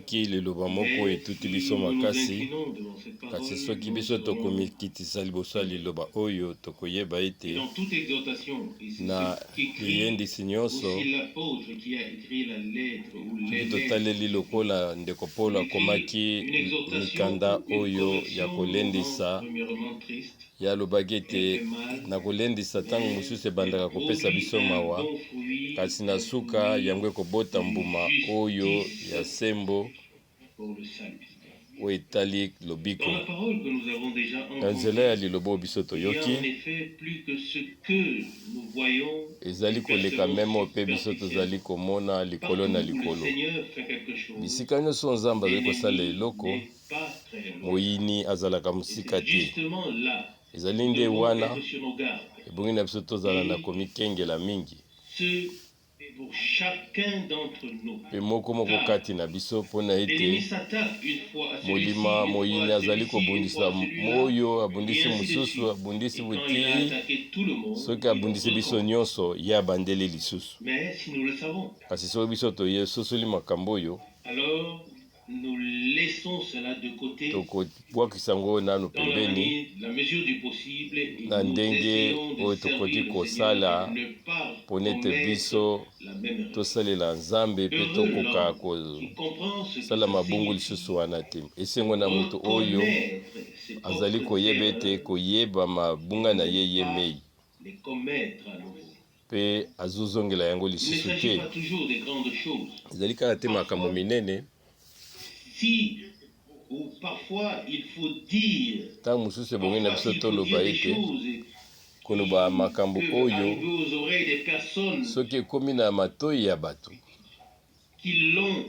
Soki liloba moko Mais etuti si biso nous nous makasi, inclinons devant cette kasi parole, soki nous biso saurons tokomikitisa liboso ya liloba oyo, tokoyeba que ete dans toute exhortation, et c'est na ce qu'écrit liyendisi nyonso, aussi l'apôtre qui a écrit la lettre ou soki les lettres, totaleli lokola ndeko Polo il écrit akomaki une exhortation mikanda ou une oyo ya correction nous rend kolendisa, premièrement triste, ye alobaki elle ete fait mal, na kolendisa ntango mais mosusu elle ebandaka kopesa produit biso un mawa, bon fruit, kasi na un suka fruit yango ekobota de mbuma oyo ya justice sembo pour le salut. oyo etali lobiko. Dans la parole que nous avons déjà Na nzela ya entendue, liloba oyo biso il y a toyoki, en effet plus que ce que nous voyons et ezali koleka percevons meme oyo mpe biso tozali superficiellement. komona likolo Partout na où le likolo. Seigneur fait quelque chose, Bisika nyonso Nzambe azali kosala l'ennemi eloko, n'est pas très loin. moyini azalaka Et mosika c'est te. justement là Ezali nous nde devons wana être sur nos gardes. ebongi na biso tozala na Et komikengela mingi, ce, pour chacun d'entre nous. mpe moko moko Car kati na biso, mpo na ete l'ennemi s'attaque une fois à celui-ci, molima une fois moyini à azali celui-ci, une fois kobundisa à celui-là, oyo et abundisi ainsi de mosusu, suite. abundisi Et quand il a buti, attaqué tout le monde, soki il abundisi biso recommence. nyonso, ye abandeli lisusu. Mais si nous le savons, Kasi soki biso toye sosoli makambo oyo, alors nous laissons cela de côté tokobwakisa yango nanu dans la pembeni manière, la mesure du possible et na nous ndenge essayons de oyo tokoki servir le Seigneur et kosala de ne pas mpona ete commettre biso la même erreur. tosalela Nzambe mpe Heureux tokoka l'homme qui comprend ce que kosala ça mabungu signifie lisusu wana te. Esengo na moto oyo reconnaître ses azali propres koyeba ete erreurs koyeba et mabunga na ne ye ye pas mei les commettre à nouveau. mpe azozongela yango Il ne lisusu s'agit te. pas toujours des grandes choses. Ezali kaka te makambo Parfois, minene. si ou parfois il faut dire, Ntango mosusu ebongi na parfois biso s'il faut toloba dire des ete choses koloba qui makambo peuvent oyo arriver aux oreilles des personnes soki ekomi na matoi ya bato qui l'ont,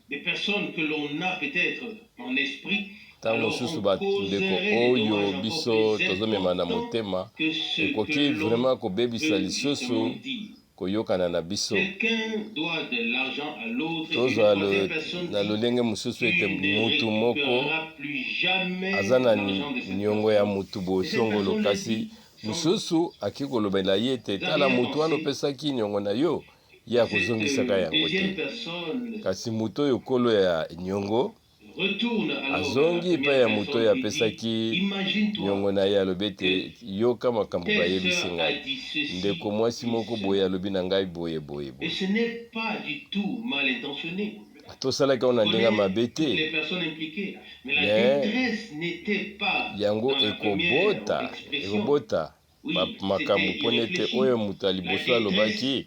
des personnes que l'on a peut-être en esprit, ntango alors mosusu on bandeko causerait des oyo dommages encore biso plus tozomema na importants motema que ce ekoki que l'on vraiment kobebisa veut lisusu justement dire. koyokana na biso. Quelqu'un doit de l'argent à l'autre et une Tozwa troisième personne na dit, lolenge mosusu tu ete ne mutu moko récupéreras plus jamais aza na l'argent de cette niongo ya personne. mutu Et cette bosongolo, personne le kasi dit sans mosusu akoki kolobela ye ete tala mutu wana arrière-pensée. opesaki niongo na yo, ye Cette akozongisaka yango deuxième te. personne Kasi moto oyo nkolo ya niongo retourne alors vers la azongi epai première ya moto personne oyo lui dit, apesaki imagine-toi niongo na ye, alobi que ete yoka makambo telle bayebisi sœur a ngai, dit ceci ndeko mwasi et moko boye cela. alobi na ngai boye boye Et boye. ce n'est pas du tout mal intentionné. Tosalaki yango na ndenge ya Connaît mabe toutes te, les personnes impliquées, mais la mais détresse n'était pas yango dans la première ekobota expression. ekobota Oui, makambo c'était mpona ete irréfléchi. oyo moto ya La liboso détresse, alobaki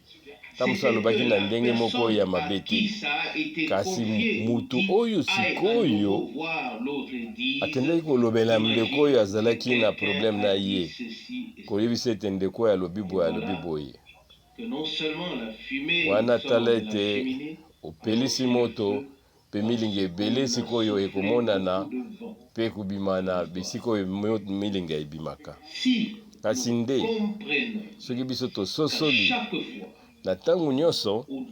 ntango mosusu c'était alobaki que na la ndenge moko ya personne à mabe te, qui ça a été kasi confié ou mutu dit oyo aille à sikoyo nouveau voir l'autre et dise, akendaki kolobela ndeko oyo imagine que azalaki na quelqu'un problème a na dit ye, ceci et cela. koyebisa ete ndeko oyo alobi Et boye alobi voilà boye. que non seulement la fumée Wana sort tala de la ete cheminée, mais opelisi aussi le moto feu mpe milinga parce ebele qu'on a sikoyo soufflé ekomonana beaucoup de vent. mpe ekobima na L'histoire. bisika oyo milinga ebimaka. Si Kasi nous nde comprenons soki biso qu'à tososoli chaque fois na ntango nyonso où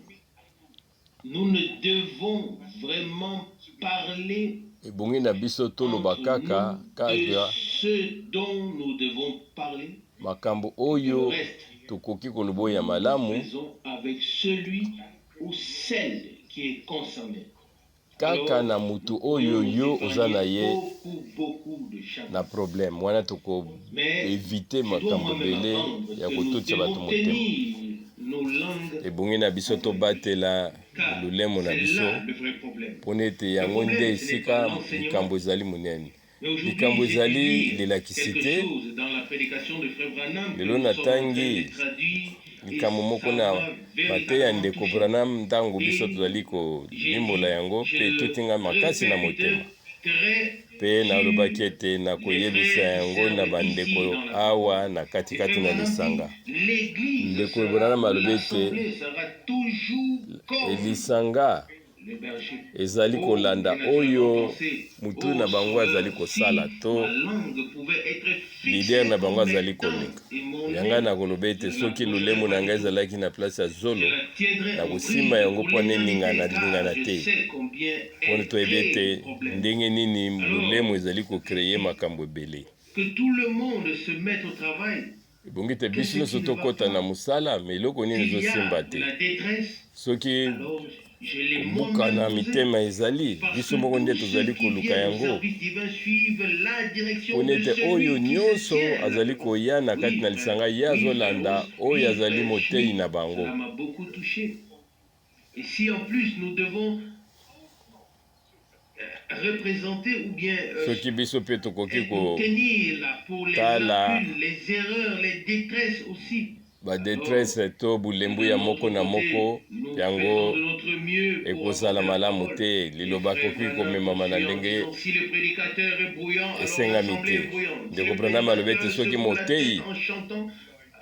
nous ne devons vraiment parler ebongi na biso toloba entre kaka nous de kaka ce dont nous devons parler, makambo et le oyo reste, tokoki koloba oyo ya nous le malamu faisons avec celui ou celle qui est concerné. kaka Alors, na mutu nous oyo pourrions nous yo oza na épargner ye beaucoup, beaucoup de na chagrin. problème wana, Mais tokoevite je dois makambo moi-même ebele apprendre ya que nous kotutisa bato devons motema. tenir nos langues Ebongi na biso en repli, tobatela car lolemo na c'est biso là le vrai problème. mpona ete Le yango nde problème, ce n'est pas esika l'enseignement. likambo ezali monene. Mais aujourd'hui, Likambo j'ai dû ezali lire lelakisi quelque te. chose dans la prédication de Frère Branham que Lelo nous sommes en train de natangi traduire et likambo moko ça na m'a mateya ya véritablement ndeko touché. Branham ntango biso Et tozali j'ai kolimbola dit, yango je mpe le etuti ngai makasi na répète motema très mpe nalobaki sur ete les nakoyebisa frères qui yango na servent ici bandeko dans la awa conférence. na Et katikati Frère na Branham dit, lisanga. l'Église Ndeko sera, Branham alobi ete l'assemblée sera toujours comme lisanga le berger. ezali Oh, kolanda j'ai naturellement oyo pensé, mutu oh na bango azali Sauveur, kosala si to ma langue pouvait être leader fixée na bango comme azali étant kolinga. et mon Ya ngai nez, nakoloba je ete ne soki lolemo l'approcherais na pas ngai du tout. ezalaki na place ya Je zolo, la tiendrais en nakosimba bride yango pour mpo neningana l'éternité, car lingana je te, sais combien mpona elle toyebi crée de ete problèmes. ndenge nini lolemo Alors, ezali j'ai kocreye dit makambo ebele. que tout le monde se mette au travail. Ebongi te biso Qu'est-ce nyonso qui ne va tokɔta na pas? mosala, me eloko nini S'il y ezosimba a de te? la détresse, Soki alors Je l'ai Kobukana moi-même causé. mitema ezali Parce biso que moko nde tous ceux tozali qui koluka viennent au yango service divin suivent la direction mpona de ete oyo celui qui se nyonso tient à la azali parole. koya na kati Oui, na frère. lisanga ye Oui, frère azolanda Rose. oyo Oui, azali frère motei Schmitt. na bango. Cela m'a beaucoup touché. Et si en plus nous devons représenter ou bien Soki biso mpe tokoki nous tenir là pour les kotala lacunes, les erreurs, les détresses aussi, ba détresse to bulembu de ya moko notre na côté, moko, nous faisons yango de notre mieux pour ekozala apporter la malamu parole. te. Et Liloba frère akoki Branham komemama na poursuit en ndenge disant, si le prédicateur est bruyant, alors esengami l'assemblée te. est bruyante. Si Ndeko le Branham alobi ete prédicateur soki secoue la tête motei en chantant,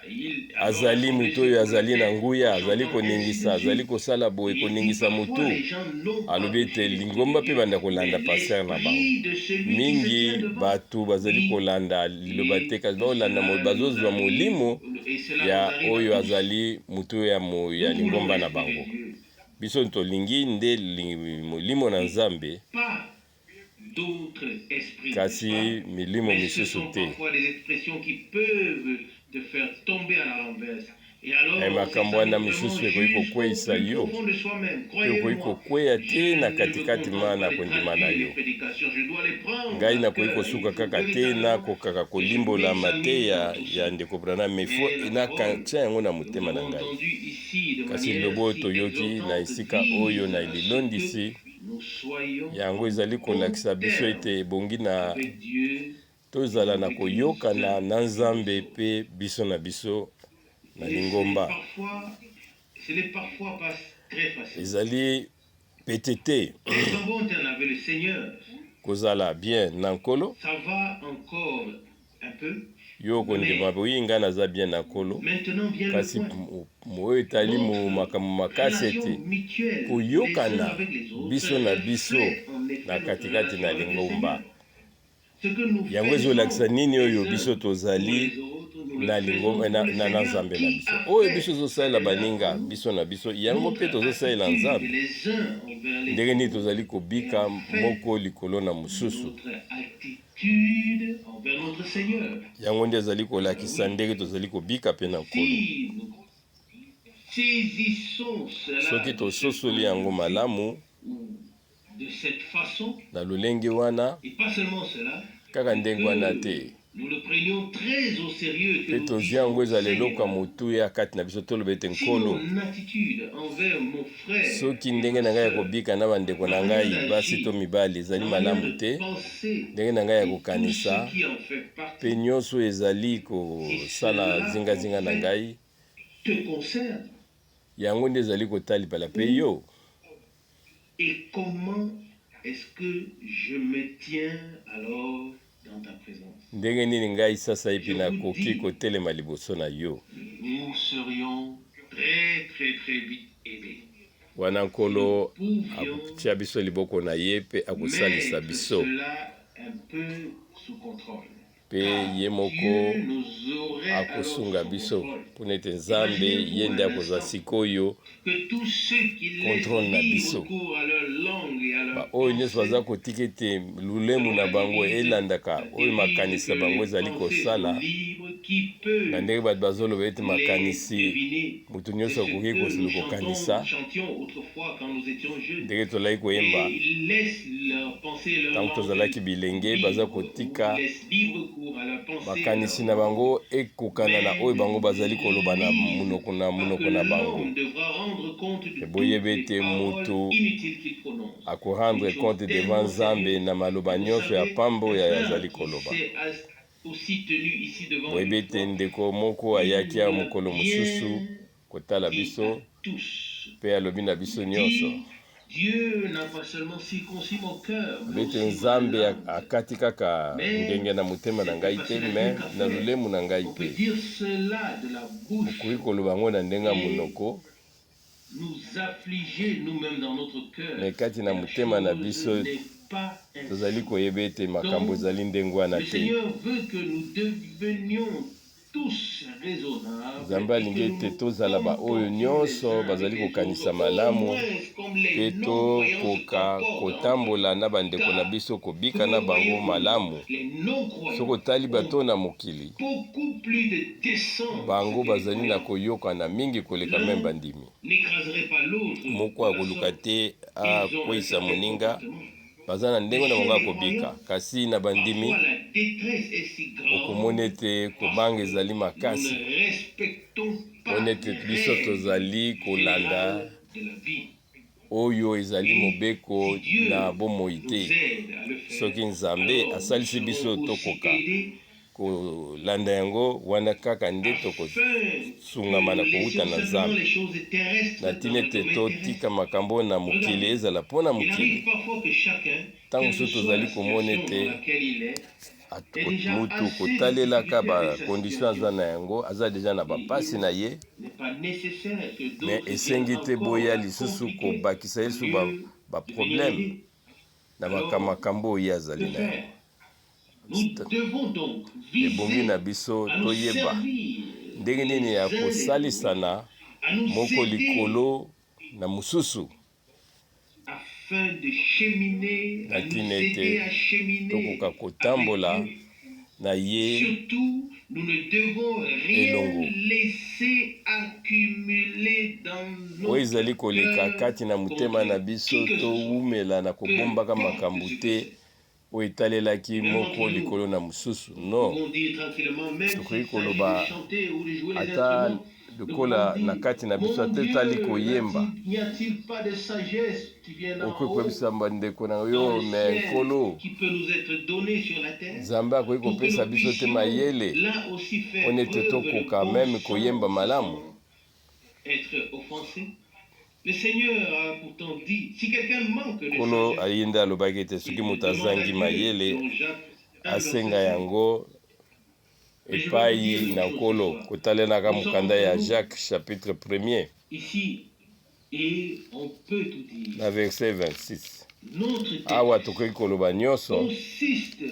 alors azali l'assemblée moto oyo secoue la azali na tête nguya, en azali chantant, ainsi koningisa, de azali suite. kosala boye, Il dit koningisa parfois motu, les gens n'ont pas alobi ete touché l'Esprit de lingomba mpe Dieu, banda mais kolanda paster na bango. l'esprit de celui qui se Mingi tient devant. bato bazali Oui, kolanda liloba te, et kasi baolanda cela nous bazozwa arrive, molimo et cela nous ya arrive à oyo tous. azali motu ya Nous voulons lingomba na l'Esprit de bango. Dieu Biso tolingi nde molimo na et Nzambe, pas d'autres esprits, n'est-ce pas? kasi milimo Mais ce misusu sont te. parfois des expressions qui peuvent te faire tomber à la renverse. Et alors, c'est Makambo ça wana vraiment misusu ekoki jusqu'au kokweyisa plus yo profond de soi-même. mpe okoki Croyez-moi, kokweya te je na ne me katikati ma contente na pas de kondima na traduire les yo. prédications, je dois les prendre Ngai à nakoki cœur. Il kosuka faut kaka te véritablement nakokaka que je kolimbola m'examine mateya dans tout ya ça. ndeko Branham, mais fo Mais la parole nakantia yango na que nous motema na avons ngai. entendue ici de Kasi manière liloba oyo si toyoki na exhortante esika oyo vise na à ce que lilondisi, nous soyons yango en ezali bon kolakisa biso terme ete ebongi na avec Dieu tozala et na avec koyokana les uns na et les Nzambe autres. mpe biso na biso na Et c'est lingomba. parfois, ce n'est parfois pas très facile. Ezali pete te Être en bon terme avec le Seigneur, kozala bien na Nkolo. ça va encore un peu, Yo kondima mais boyi ngai naza bien na Nkolo, maintenant vient le kasi point. oyo etali Notre makambo makasi relation ete mutuelle les uns koyokana avec les autres biso na biso reflète en effet na notre katikati relation na avec le lingomba. Seigneur. Ce que nous Yango ezolakisa faisons nini oyo les biso uns pour tozali les autres, nous le na faisons lingomba pour na, le na, na Seigneur Nzambe na qui biso. a Oyo fait biso tozosalela cela baninga en nous. biso na biso, yango mpe Notre tozosalela attitude Nzambe. les uns envers les Ndenge nini autres tozali kobika reflète moko likolo na mosusu, notre attitude envers notre Seigneur. yango nde ezali Ah kolakisa oui, ndenge tozali kobika mpe na Nkolo. si nous saisissons cela Soki de ce tososoli point de yango vue malamu ou de cette façon, na lolenge wana, et pas seulement cela, kaka mais ndenge wana que te, nous le prenions très au sérieux, que mpe nous tozwi yango disions ezala eloko ya Seigneur, motuya kati na biso, toloba ete si Nkolo, mon attitude envers mon frère soki et ndenge ma na ngai ya sœur, kobika na bandeko ma na manière ngai basi to d'agir, mibali ezali ma manière malamu de te, penser ndenge na ngai ya et tout ce kokanisa qui en fait mpe partie, nyonso ezali si kosala cela en zingazinga na fait ngai, te concerne, yango nde ezali kotalipala mpe où yo. et comment est-ce que je me tiens alors dans ta présence? Ndenge nini ngai sasa Je epi vous nakoki dis, kotelema liboso na yo? nous serions très très très vite aidés Wana si nous Nkolo pouvions akotia biso liboko na ye mpe akosalisa mettre biso, cela un peu sous contrôle. mpe Car ye moko Dieu nous aurait alors akosunga sous biso, contrôle. mpona ete Nzambe Imaginez-vous ye nde un akozwa instant sikoyo que tous ceux qui laissent contrôle na libre biso. cours à leur langue et à leur Baoyo nyonso baza pensée, kotika ete lolemu selon na la bango devise, elandaka la oyo devise makanisi que na bango les ezali pensées sont kosala, libres, qui na peut ndenge bato bazoloba ete les makanisi deviner? moto C'est nyonso ce akoki que nous kokanisa, chantions autrefois quand nous étions jeunes. ndenge tolaki koyemba Et ils laissent leur pensée et leur ntango langue tozalaki bilenge, baza libre, ou kotika laissent libre cours à leur pensée et makanisi leur na langue. bango ekokana na Mais oyo bango bazali koloba na lisent monoko na parce que monoko na bango. l'homme devra rendre compte de toutes Boyebi les ete paroles moto inutiles qu'il prononce. akorendre Une chose compte devant tellement Nzambe sérieuse. na maloba Vous nyonso ya savez, pamba un oyo frère azali qui koloba. s'est aussi tenu ici devant Boyebi une ete fois, ndeko moko il ayaki nous awa l'a mokolo mosusu bien kotala dit biso à tous. mpe alobi na biso Il nyonso, dit, Dieu n'a pas seulement circoncis mon cœur, mais alobi ete aussi ma Nzambe langue. akati kaka Mais ngenge na motema na c'était ngai te, facile à me dire qu'à na faire. lolemu na ngai On peut mpe. dire cela de la bouche Okoki koloba yango na ndenge ya et monoko, nous affliger nous-mêmes dans notre cœur. me kati na Mais la motema na chose biso n'est pas tozali ainsi. koyeba ete makambo Donc, ezali ndenge wana le te. Seigneur veut que nous devenions tous raisonnables Nzambe et que alingi nous ete nous tozala baoyo comportions les nyonso uns avec bazali les kokanisa autres, au malamu moins comme mpe les non-croyants se tokoka comportent entre eux. kotambola na bandeko na Car, biso que kobika vous na le croyez bango ou non, malamu. les Soki non-croyants otali bato ont na mokili, beaucoup plus de décence bango que les bazali na croyants. koyokana mingi koleka meme L'un bandimi. n'écraserait pas l'autre Moko de la akoluka sorte. te Ils ont un akweyisa certain moninga, comportement. baza na Mais ndenge na chez bango ya les kobika. croyants, Kasi na bandimi, parfois la détresse est si okomona grande ete parce kobanga que ezali nous makasi, ne respectons pas mpona ete les biso règles tozali kolanda générales de la vie. oyo ezali Et mobeko si Dieu na bomoi nous te. aide à le faire, Soki Nzambe alors nous asalisi biso serons aussi tokoka aidés kolanda yango, wana kaka nde afin que tokosungama nous na kowuta laissions na simplement Nzambe. les choses Na terrestres dans ntina le ete domaine terrestre. totika makambo na mokili Regarde, ezala mpo na il mokili. arrive parfois que chacun, Ntango quelle mosusu que soit tozali la komona situation dans ete laquelle il est, est déjà mutu assez de kotalelaka difficultés avec sa bakondition aza situation. na yango, aza deja na Et bapasi il na ye, n'est pas nécessaire que me d'autres viennent esengi te encore boya la lisusu compliquer kobakisa au ye lisusu lieu de venir baproblème aider. na Alors, makambo oyo ye que azali na yango. faire? Nous devons donc Ebongi na viser biso à nous toyeba servir ndenge nini les ya uns les autres, kosalisana à nous moko aider likolo na mosusu, afin de cheminer, na à nous ntina aider ete à cheminer tokoka avec kotambola Dieu. na ye Surtout, nous ne devons rien elongo. laisser accumuler dans Oyo notre ezali koleka cœur kati na motema contre na biso, qui que ce soit, towumela na peu kobombaka importe makambo ce que te c'est. oyo etalelaki Même moko entre nous, likolo na mosusu. nous Non, pouvons dire tranquillement, même tokoki s'il s'agit de koloba chanter ou de jouer les ata instruments, nous pouvons lokola na dire, kati na biso, mon ata etali Dieu, koyemba, n'y a-t-il pas de sagesse qui vient d'en okoki haut, koyebisa bandeko na dans yo, le me ciel, Nkolo qui peut nous être donnée sur la terre, Nzambe akoki pour que kopesa nous biso te puissions mayele là aussi faire mpona ete preuve de tokoka bon meme koyemba sens malamu. sans être offensé? Le Seigneur a pourtant dit, si quelqu'un manque de Nkolo sagesse, aye nde alobaki ete soki il le moto demande à azangi Dieu, mayele, selon Jacques 1, verset asenga 5. yango Mais je vais vous dire epai une na chose ce Nkolo, soir. kotalelaka Nous sommes mokanda entre ya nous Jacques chapitre 1er ici et on peut tout dire. na verset 26. Notre Awa détresse tokoki koloba nyonso. consiste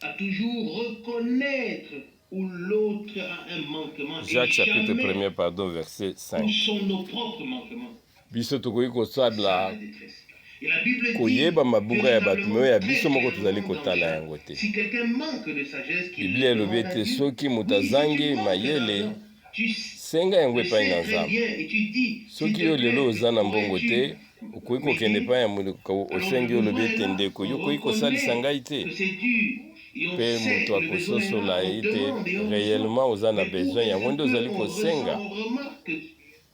à toujours reconnaître où l'autre a un manquement et Jacques chapitre jamais 1er, pardon, verset où 5. sont nos propres manquements. Biso tokoki Ça, kosala la détresse. Et la Bible dit koyeba mabunga ya bato, me oyo ya véritablement, très biso moko tozali clairement dans kotala Jacques, yango te. si quelqu'un manque de sagesse, qu'il Biblia le elobi demande à ete Dieu. soki moto Oui, si tu azangi manques mayele, d'argent, tu senga yango le epai na sais très Nzambe. bien et tu dis, s'il Soki te yo lelo plaît, oza na mbongo pourrais-tu te, okoki kokende m'aider? epai ya moto, Alors le osengi, olobi besoin est ete là, ndeko, on yo okoki kosalisa reconnaît ngai te, que c'est dû et on mpe sait moto que le besoin est akososola là, on ete demande et on reçoit. réellement oza na Mais où besoin est-ce yango nde que ozali on ressent, kosenga. on remarque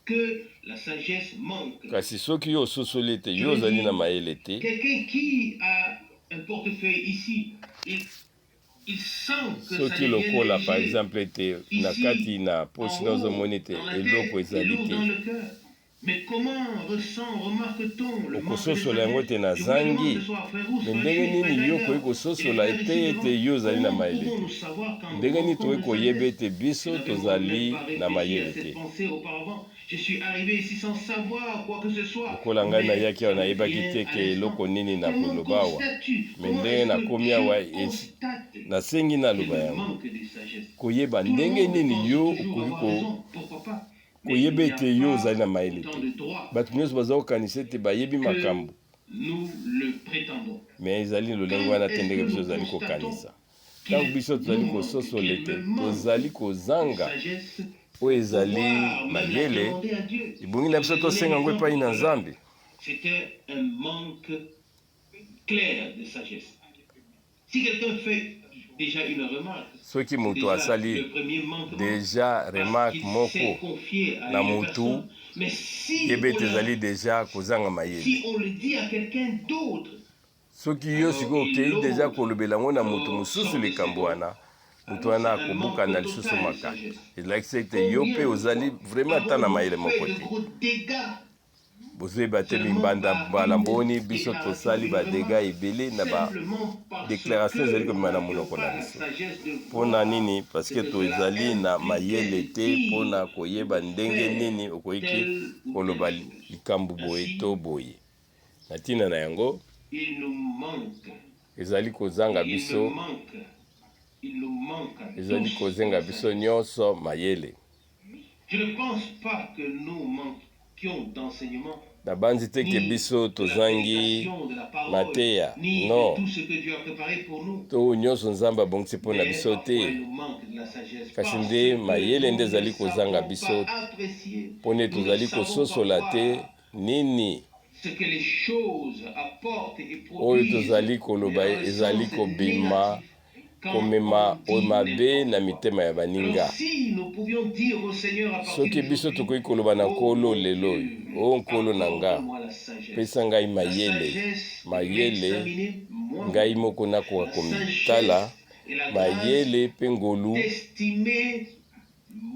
que la sagesse manque? Kasi soki yo ososoli ete Je yo veux ozali na dire, mayele te, quelqu'un qui a un portefeuille ici, il sent que ça soki devient lokola par léger exemple ete na ici, kati na posi en na haut, ozomona ete dans la eloko tête, et ezali lourd te, dans le cœur. Mais comment ressent, remarque-t-on le manque de okososola yango sagesse? ete Je vous le demande nazangi. ce soir, frère Rousse, Me frère ndenge Jules, frère nini yo Tiger, okoki et les kososola frères ete ici ete devant, yo ozali na comment mayele te? pouvons-nous savoir quand nous Ndenge nini manquons tokoki de koyeba sagesse? ete Je biso n'avais moi-même tozali pas na réfléchi à mayele cette te? pensée auparavant. Je suis arrivé ici sans savoir quoi que ce soit, Lokola ngai mais nayaki ça awa, me nayebaki vient te à ke l'instant. eloko nini Comment nakoloba awa, constates-tu? me Comment ndenge est-ce que nakomi awa, tu constates nasengi qu'il naloba yango, manque de sagesse? koyeba Tout le ndenge monde nini pense yo toujours okoki avoir raison, pourquoi pas? Mais koyeba il n'y a ete yo pas ozali na mayele autant te. de droits Bato nyonso baza kokanisa ete bayebi que makambo, nous le prétendons. me ezali lolenge Quand wana te est-ce ndenge que biso nous tozali constatons kokanisa. Ntango qu'il biso tozali nous manque, kososola qu'il ete me manque tozali de kozanga sagesse, oyo ezali voire même la mayele, demander à Dieu? ebongi na Je biso vous ai donné tosenga yango l'exemple epai na tout à l'heure. Nzambe. C'était un manque clair de sagesse. Si quelqu'un fait déjà une remarque, Soki c'est moto déjà asali le premier manquement deja parce remarque qu'il s'est moko confié à na une motu, personne. Mais si yeba on ete l'a, ezali deja kozanga mayele. si on le dit à quelqu'un d'autre, Soki yo alors sikoyo et okei deja l'autre kolobela yango na moto alors mosusu sort de ses likambo gonds, wana, moto alors wana c'est un akobuka manque na lisusu total de makasi, sagesse. elakisi ete yo mpe Combien de ozali fois vraiment ata na avons-nous mayele fait moko de te? gros dégâts Bozoyeba te seulement mimbanda par mbala une mboni biso déclaration, tosali une badega remarque, ebele na simplement parce badéclaration ezali que nous kobima na n'avions monoko pas na la biso. sagesse de Mpona voir nini? ce Parceke que cela tozali na mayele impliquait de te mpona dire ou koyeba de ndenge faire nini okoki telle ou telle koloba chose. likambo boye Ainsi, to boye. Na ntina na yango, il nous manque, ezali kozanga il me biso manque, il nous manque manque à Ezali tous kozenga de la biso sagesse. nyonso mayele. Je ne pense pas que nous manquions d'enseignement, Nabanzi te ke ni biso de la tozangi prédication de la parole, mateya, ni de non, tout ce que Dieu a préparé pour nous. to nyonso Nzambe abongisi mpo na Mais biso parfois, te, il nous manque de la sagesse kasi parce nde que mayele nous nde ne ezali kozanga savons biso, pas apprécier, mpo nde nous ne tozali savons pas kososola te voir nini ce que les choses apportent et oyo produisent, tozali mais koloba dans le ezali sens kobima négatif quand komema on oyo dit mabe n'importe na quoi. mitema ya Alors baninga. si nous pouvions dire au Seigneur à partir Soki biso d'aujourd'hui, tokoki koloba na oh Nkolo mon lelo oyo, Dieu, o Nkolo na nga, accorde-moi la sagesse. pesa ngai La mayele, sagesse de mayele m'examiner ngai moi-même. moko nakoka La komitala, sagesse et la grâce mayele mpe ngolu d'estimer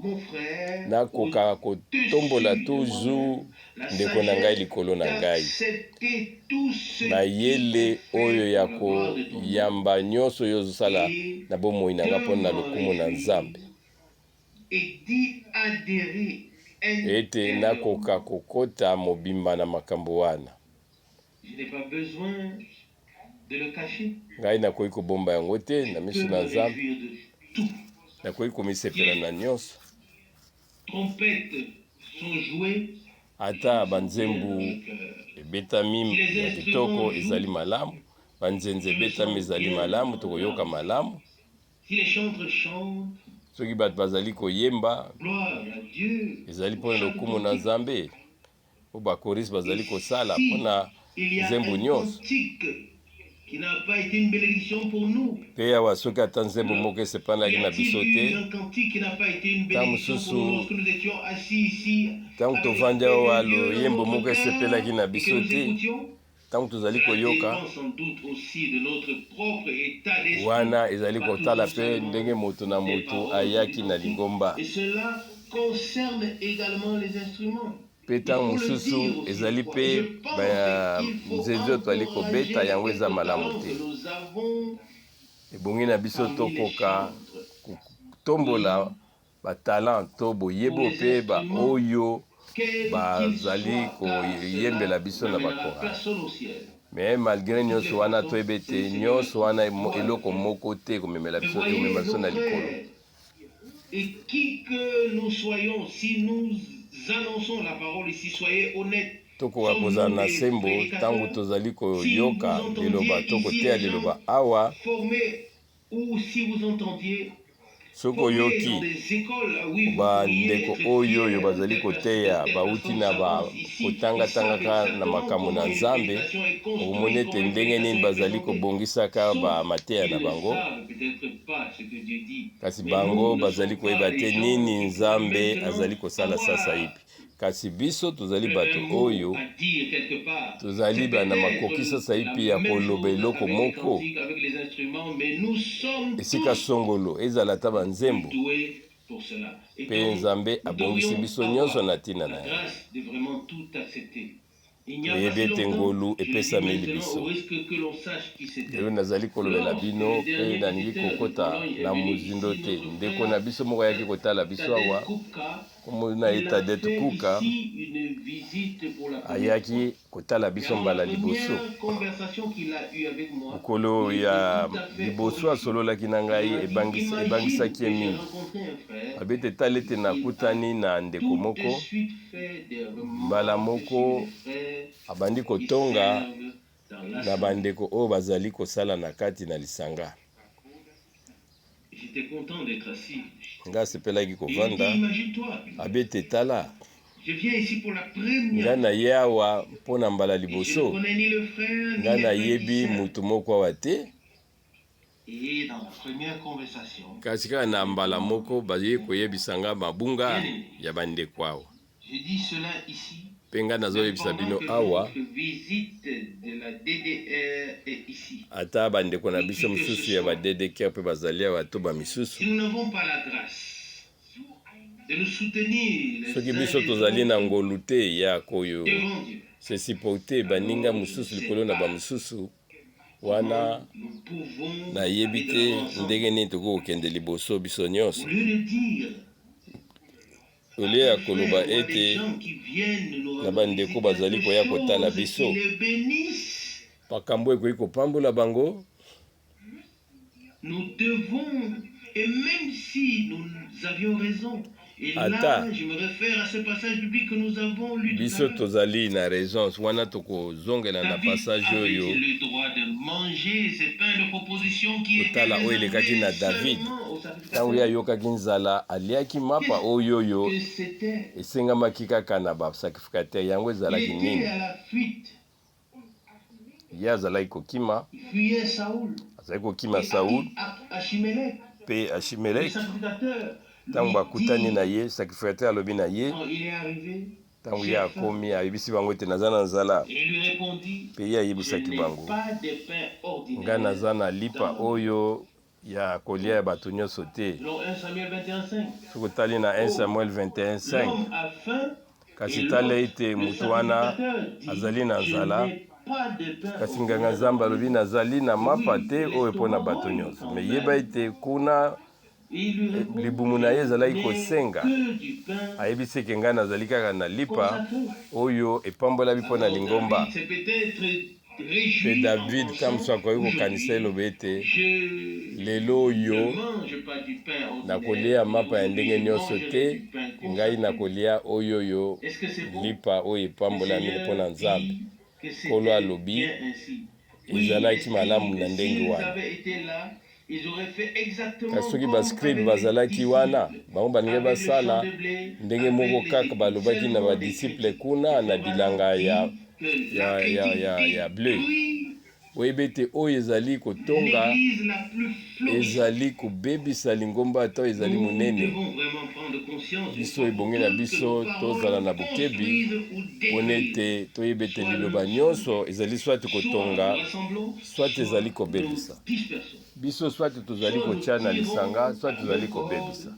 mon frère nakoka kotombola au-dessus de moi-même. toujours La ndeko na ngai sagesse likolo na ngai, d'accepter tout ce qui mayele est oyo fait ya pour la gloire de ton nom koyamba nyonso oyo ozosala et na bomoi na nga de mpo na m'en lokumu na réjouir Nzambe, et d'y adhérer ete nakoka intérieurement. kokota mobimba na makambo wana. Je n'ai pas besoin de le cacher. Ngai nakoki kobomba yango te Je na miso peux na me Nzambe, réjouir de tout. nakoki Si komisepela les na nyonso. trompettes sont jouées, je Ata me sens bien dans banzembu le cœur. ebetami Si les ya kitoko instruments ezali jouent, malamu, banzenze je me ebetami sens ezali bien malamu, dans tokoyoka l'âme. malamu. Si les chantres chantent, Soki bato bazali koyemba gloire à Dieu ezali pour mpona chaque lokumu na cantique. Nzambe, po bakorisi Et bazali kosala si mpona il y a nzembo un nyonso. cantique qui n'a pas été une bénédiction pour nous, Mpe awa soki ata nzembo le- moko y esepanaki na a-t-il biso eu te, un cantique qui n'a pas été une ntango bénédiction pour nous mosusu lorsque nous étions assis ici ntango avec la tovandi paix awa de Dieu dans loyembo notre moko cœur esepelaki na et que biso nous te, écoutions? ntango tozali Cela koyoka dépend sans doute aussi de notre propre état d'esprit, wana ezali pas kotala toujours mpe seulement ndenge moto na des moto paroles ou des ayaki na cantiques. lingomba. Et cela concerne également les instruments. Mpe Il ntango faut le mosusu dire aussi ezali parfois. Et mpe je pense qu'il faut banzenzi oyo toali encourager kobeta les yango eza quelques malamu talents te. que nous avons Ebongi na biso parmi les tokoka chantres. kotombola Oui, batalent to pour boyebo les mpe instruments, baoyo quels qu'ils bazali soient, car koyembela cela biso na n'amènera bakorale. personne au ciel. Me malgré De toutes nyonso les wana façons, toyebi c'est le ete Seigneur nyonso qui wana doit le eloko faire. moko te ekomemela Mais biso ekomema voyez, biso nos na likolo. frères, et qui que nous soyons, si nous annonçons la parole ici, soyez honnêtes. Tokoka kozala Sommes-nous na des sembo ntango prédicateurs? tozali Si koyoka vous liloba entendiez to ici koteya les gens liloba awa, formés, ou si vous entendiez soki formés dans oyoki des écoles, ah oui, vous pourriez bandeko être oyo oyo fiers de bazali telle koteya de telle bauti personne na ba s'avance ici, ils savent kotangatangaka na exactement makambo na comment une Nzambe, prédication est okomona construite, ete comment une ndenge nini prédication est bazali présentée. kobongisaka Sauf bamateya qu'ils na ne bango, savent peut-être pas ce que Dieu dit. kasi Mais bango nous ne bazali sommes pas koyeba des te gens nini qui pourraient Nzambe maintenant azali kosala sasa avoir ipi. Kasi biso tozali bato un mot oyo à dire quelque part. tozali C'est na makoki peut-être sasa la ipi ya même koloba chose eloko avec les moko cantiques, avec les instruments, mais nous sommes esika tous songolo ezala ata banzembo, doués pour cela. Et mpe donc, Nzambe nous abongisi devrions biso nyonso avoir na ntina la na ye. grâce de vraiment tout accepter. Il n'y a pas Toyebi si ete longtemps, ngolu je le dis epesameli maintenant biso. au risque que l'on sache qui c'était. Lelo nazali kolobela Lorsque bino le mpe dernier nalingi visiteur de kokota Pologne est na venu mozindo ici, te. notre Ndeko frère na biso moko ayaki kotala biso Tadek awa, Kupka, kombo na ye il a Tadet fait Kuka, ici une visite pour la première fois. ayaki kotala Et biso avant la mbala liboso. première conversation qu'il a eue avec moi, Mokolo il était ya tout à fait liboso horrifié. asololaki na Il ngai m'a dit, imagine ebangisaki que ye j'ai mingi. rencontré un frère Abi ete tala ete qui a nakutani na ndeko tout de moko suite fait des mbala remarques sur moko les frères abandi qui kotonga servent dans na l'assemblée. bandeko oyo bazali kosala na kati na lisanga. J'étais content d'être assis. Ngai asepelaki Et il kovanda. dit, imagine-toi, Abi ete tala, je viens ici pour la ngai première na fois. ye awa mpo na mbala Et je ne liboso, connais ni le frère, ni ngai les frères qui nayebi servent. motu moko awa te. Et dans la première conversation, Kasi kaka na mbala moko baye koyebisa nga mabunga bien aimé, ya bandeko awa, je dis cela ici, mpe ngai même nazoyebisa pendant bino que awa, notre visite de la DDR est ici. ata bandeko na Et biso qui que ce mosusu ya soit, ba DDK mpe bazali awa to bamisusu, si nous n'avons pas la grâce de nous soutenir les soki uns biso les tozali na autres ngolu te ya koyo devant Dieu, se supporte baninga alors je ne mosusu sais likolo na pas bamosusu wana, comment nous pouvons nayebi aller de te l'avant ensemble. ndenge nini tokoki kokende liboso biso Au nyonso. lieu de dire Olie à ya un koloba frère ou à des ete gens qui viennent nous na rendre bandeko visite bazali quelque koya kotala chose qui biso les bénisse, makambo ekoki kopambola bango, nous devons Et même si nous avions raison, et Ata là, je me réfère à ce passage biblique que nous avons lu tout à biso l'heure. tozali na raison wana, tokozongela na David passage oyo avait-il le droit de manger ces pains de proposition qui étaient kotala oyo elekaki réservés na David seulement aux ntango ye sacrificateurs? ayokaki nzala, aliaki mapa Qu'est-ce oyo oyo que c'était? esengamaki kaka na basacrificateur. Yango Il ezalaki était nini? à la fuite. Ye azalaki kokima. Il fuyait Saoul. Azalaki kokima Et Saul. Achimelech, Mpe le Achimelek, sacrificateur, ntango lui bakutani dit, na ye, sacrificateur alobi na ye, quand il est arrivé, ntango ye j'ai faim. akomi, ayebisi bango ete naza na nzala. Et il lui répondit, Mpe ye je ayebisaki n'ai bango, pas de pain ngai ordinaire naza na lipa dans ma maison. oyo ya kolia ya bato nyonso te. Selon 1 Samuel 21, 5. Soki otali na 1 Oh, Samuel 21 5, l'homme a faim kasi et tala l'autre, ete le moto wana sacrificateur, dit, azali na je nzala, n'ai pas de pain kasi nganga ordinaire dans Nzambe ma alobi maison. nazali na mapa Oui, te oyo mpo na l'estomac bato grogne nyonso. quand Me yeba même. ete kuna Et il lui répond, libumu je na ye ezalaki n'ai kosenga. que du pain Ayebisi eke ngai nazali kaka na lipa consacré. oyo epambolami mpo na Alors lingomba. David s'est peut-être Mpe réjoui en David ntango pensant, mosusu akoki kokanisa aujourd'hui, eloba ete je lelo ne oyo mange pas du pain ordinaire, nakolia mais mapa ya aujourd'hui ndenge je nyonso mangerai te, du pain ngai consacré. nakolia oyo oyo Est-ce que c'est bon? lipa oyo Le epambolami mpo na Seigneur Nzambe. dit que Nkolo c'était alobi bien ainsi. Oui, les ezalaki malamu scribes, na ndenge s'ils wana. avaient été là, ils auraient fait Kasi exactement soki comme bascribe avec les bazalaki wana, disciples, bango balingi avec le champ basala de blé, ndenge moko avec les kaka épis, balobaki na seulement des badisiple critiques. kuna Le na frère bilanga Branham ya, dit que la ya, ya, critique ya, ya blé. détruit Oyebi ete oyo ezali kotonga l'église la plus florissante. ezali kobebisa lingomba ata oyo ezali Nous monene. devons vraiment prendre conscience une Biso fois pour ebongi na toutes que nos biso tozala paroles na bokebi construisent ou mpona détruisent. ete toyebi ete Soit nous liloba nous nyonso ezali swati soit nous kotonga, rassemblons, swati soit ezali nous kobebisa. dispersons. Biso swati tozali Soit nous kotia na lisanga, tirons swati à la tozali même corde, kobebisa.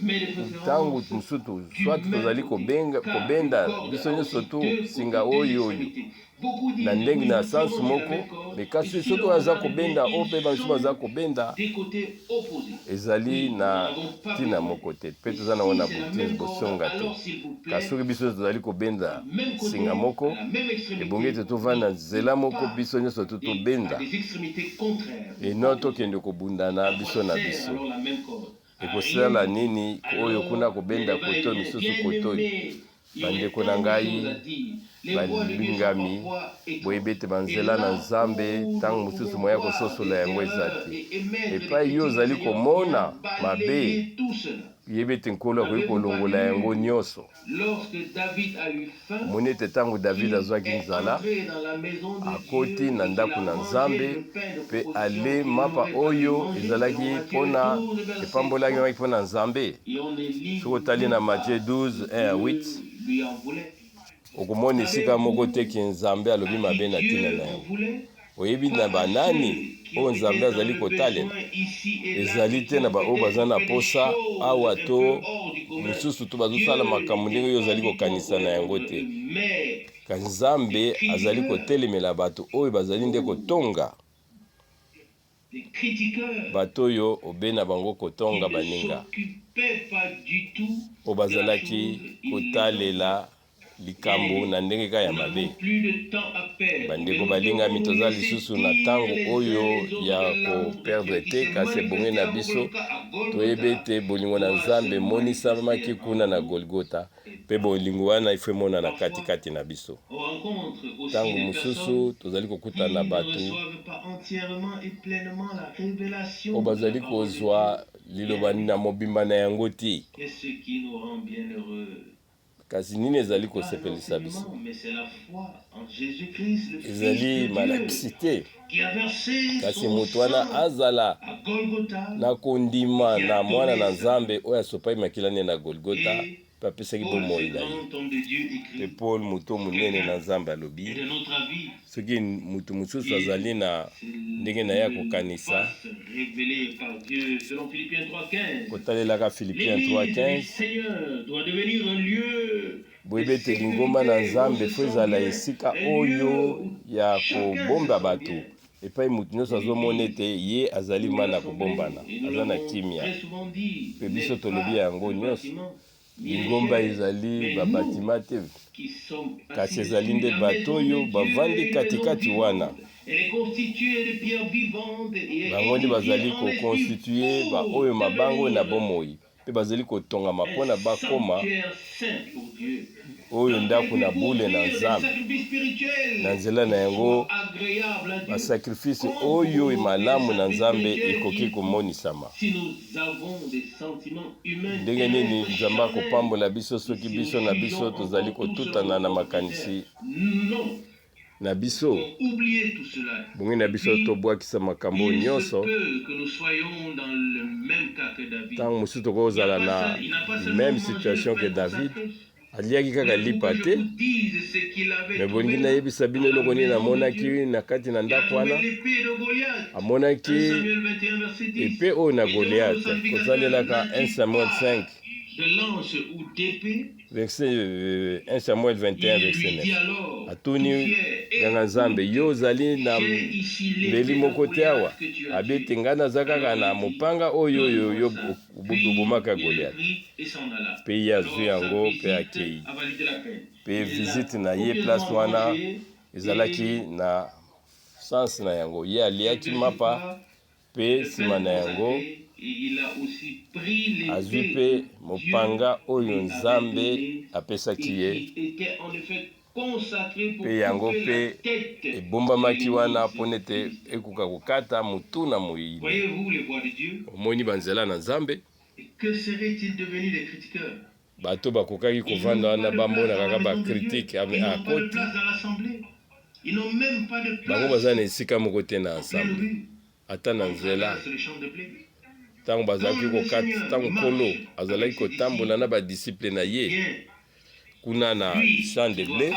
mais de Ntango préférence mosusu du swati même tozali côté. kobenga, Car une kobenda corde biso a nyonso aussi tu deux singa côtés, deux oyo oyo extrémités. Beaucoup na disent, ndenge oui, na nous sansu tirons sur la moko, même corde, me et kasi si soki l'on oyo aza regarde bien, kobenda oyo ils mpe bamosusu baza sont kobenda, des côtés opposés. ezali Oui, nous na n'en avons pas ntina besoin. moko te mpe Et toza nango si na c'est la botinzi même corde, bosonga te. alors s'il vous Kasi plaît, soki biso tozali kobenda du même singa côté, moko, à la même ebongi ete extrémité, tovanda mais nzela moko pas biso nyonso to des, à tobenda des extrémités contraires ou eno opposées. tokende kobundana À quoi biso na sert biso. alors la même corde? À rien Ekosala du tout. nini oyo kuna Alors, les kobenda débats koto et misusu bien koto oyo? aimés, il y aurait Bandeko na tant de choses ngai à dire. Les voies de Dieu sont balingami, parfois boyebi étranges. ete Et banzela na là Nzambe où ntango nous mosusu pouvons moya voir kososola des yango eza erreurs te. et émettre des Epai yo critiques, le ozali Seigneur vient komona mabe, balayer tout cela. yebi ete Nkolo akoki N'avez-vous pas kolongola yango lu nyonso. lorsque David a eu faim, Omoni ete ntango David qu'il azwaki est nzala, entré dans la maison de akoti Dieu na et qu'il ndako a na mangé Nzambe le pain de mpe proposition ale qu'il mapa n'aurait pas dû oyo manger, selon ezalaki Matthieu mpona 12, verset epambolaki 3. mpo na Nzambe. Et on ne lit Soki otali na nulle Matthieu part 12 que 1 à 8, Dieu lui en voulait. okomona esika moko te Savez-vous ke Nzambe alobi à mabe qui na ntina Dieu na en yango. voulait? Oyebi Pas na à banani ceux qui oyo ont Nzambe été dans azali le kotalela? besoin ici et là Ezali et te qui na ont baoyo baza peut-être na fait des posa awa choses un to peu hors du commun. mosusu to bazosala Dieu makambo ndenge n'était oyo pas ozali du tout en kokanisa na colère yango contre te. eux, mais Kasi des Nzambe azali critiqueurs, kotelemela bato oyo bazali nde oh, kotonga, des critiqueurs bato oyo obe na bango qui kotonga ne baninga, s'occupaient pas du tout oyo de la bazalaki chose, ils les en voulaient. kotalela likambo Bien-aimés, na ndenge kaka ya nous mabe. n'avons plus de temps à perdre, mais Bandeko nous devons balingami, nous toza laisser lisusu na dire ntango les uns oyo les autres ya que l'amour de Dieu koperdre qui te, s'est kasi ebongi manifesté na à biso Golgotha, à toyebi Golgotha ete bolingo na doit se Nzambe emonisamaki manifester kuna en na nous Golgota, et mpe par bolingo wana ifo emonana Parfois, katikati na biso. on rencontre aussi Ntango des mosusu personnes tozali kokutana qui na ne bato reçoivent pas entièrement et pleinement la révélation oyo de la bazali parole de Dieu. kozwa liloba Bien-aimés, na mobimba na yango te. qu'est-ce qui nous rend bienheureux? Kasi nini ezali Pas kosepelisa biso? l'enseignement, mais c'est la foi en Jésus-Christ, le Fils Ezali de Dieu, malakisi te, qui a versé kasi son moto wana sang azala à Golgotha na kondima et qui na a mwana donné na sa Nzambe vie. oyo asopai makila nde na Golgota Et mpe apesaki Paul, bomoi ce na ye. grand homme de Dieu, Mpe écrit, Paul, moto monene na quelqu'un Nzambe, est alobi de notre avis soki moto mosusu qu'il azali na se ndenge na ye ya kokanisa, fasse révéler par Dieu, selon Philippiens 3.15. kotalelaka Philippiens L'église du 3:15, Seigneur doit devenir un lieu de boyebi ete lingomba na sécurité où on Nzambe se fo sent ezala bien, esika un lieu oyo où ya chacun se kobomba sent bato, bien. epai moto nyonso azomona L'église ete ye azali ou mana l'assemblée, kobombana, et nous aza na l'avons kimia. très souvent dit, Mpe biso n'est tolobi pas yango le nyonso, bâtiment, ni les lingomba chaises, ezali mais nous babatima te, qui sommes kasi assis ezali dessus, nde la bato maison oyo de Dieu bavandi est une maison katikati wana. vivante. Bango nde bazali ko constituer ba oyo mabanga oyo na bomoi, mpe bazali kotongama mpo na bakoma oyo ndako na bule na Nzambe. Na nzela na yango, ba sacrifice oyo malamu na Nzambe ekoki komonisama. Ndenge nini Nzambe akopambola biso soki biso na biso tozali kotutana na makanisi na biso? Bongi na biso tobwakisa makambo oyo nyonso. Ntango mosusu tokoki kozala na meme situation que David. Aliaki kaka lipa te. Me bolingi nayebisa bino eloko nini amonaki na kati na ndako wana? Amonaki epe oyo na Goliath, kosalelaka 1 Samuel 5 verset 1 Samuel 21 verset 9. Atuni nganga Nzambe, yo ozali na mbeli moko te awa? Abi ete ngai naza kaka na mopanga oyo oyo yo obomaka Goliath. Mpe ye azwi yango mpe akei. Mpe visite na ye place wana ezalaki na sens na yango. Ye aliaki mapa mpe nsima na yango azwi mpe mopanga oyo Nzambe apesaki ye, mpe yango mpe ebombamaki wana mpo nete ekoka kokata motu na moyini. Omoni banzela na Nzambe? Bato bakokaki kovanda wana bamona kaka ba critique akoti bango baza na esika moko te na ensemble ata na nzela ntango bazalaki kokata ntango nkolo azalaki kotambola na badisiple na ye kuna na champ de ble.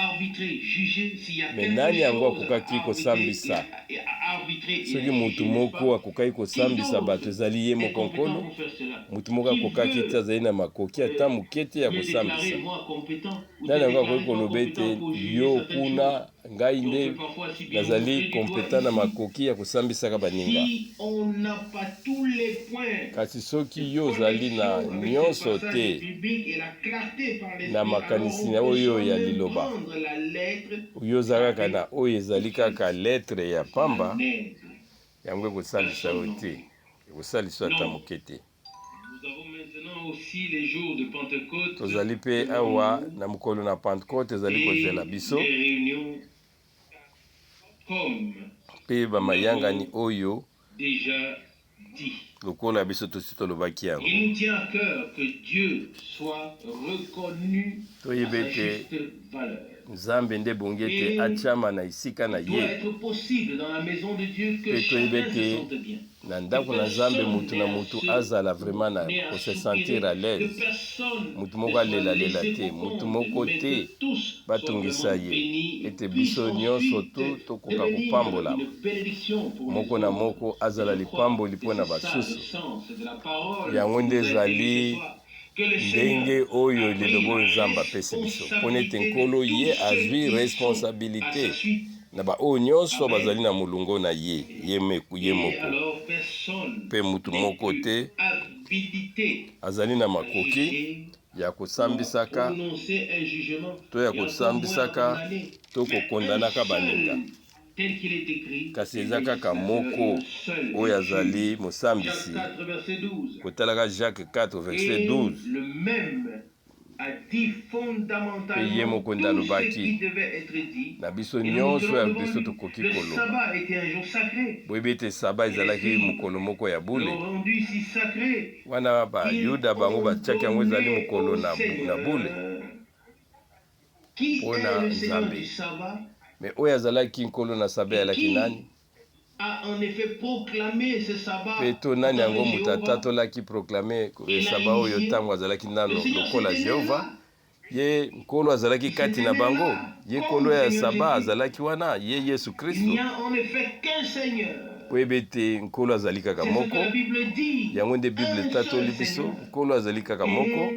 Me nani yango akokaki kosambisa? Soki moto moko akokaki kosambisa bato, ezali ye moko Nkolo. Moto moko akokaki te, azali na makoki ata moke te ya kosambisa. Nani yango akoki koloba ete yo kuna Ngai nde nazali kompetant na makoki ya kosambisaka baninga. Kasi soki yo ozali na nionso te na makanisi na oyo ya liloba, yo oza kaka na oyo ezali kaka lettre ya pamba, yango ekosalisa yo te, ekosalisa yo ata moke te. Tozali mpe awa na mokolo na Pantekote ezali kozela biso, mpe bamayangani oyo lokola biso tosi tolobaki yango. Toyeba ete Nzambe nde ebongi ete atiama na esika na ye, mpe toyeba ete Na ndaku na Nzambe mutu na mutu azala vraiment na ko se sentir à l'aise, mutu moko alela lela te, mutu moko te ba tungisa ye, ete biso nionso tout tokoka kopambolama, moko na moko azala lipamboli mpo na basusu. Yango nde ezali ndenge oyo liloba oyo Nzambe apesi biso, mpo nete Nkolo ye azwi responsabilite na baoyo nyonso bazali na molongo na ye, ye moko, mpe moto moko te azali na makoki ya kosambisaka to ya kosambisaka to kokondanaka baninga, kasi eza kaka moko oyo azali mosambisi, kotalaka Jacques 4 verset 12. Mpe ye moko nde alobaki na biso nyonso oyo biso tokoki koloba. Boyebi ete Saba ezalaki mokolo moko ya bule. Wana Bayuda bango batiaki yango ezali mokolo na, na bule mpo na Nzambe. Me oyo azalaki nkolo na Saba ezalaki nani? Mpe to nani yango moto atatolaki, proclame, saba oyo ntango azalaki nano lokola Jehovah? Ye Nkolo azalaki kati na bango. Ye Nkolo ya saba azalaki wana, ye Yesu Kristo. Boyebi ete Nkolo azali kaka moko. Yango nde Bible etatoli biso. Nkolo azali kaka moko.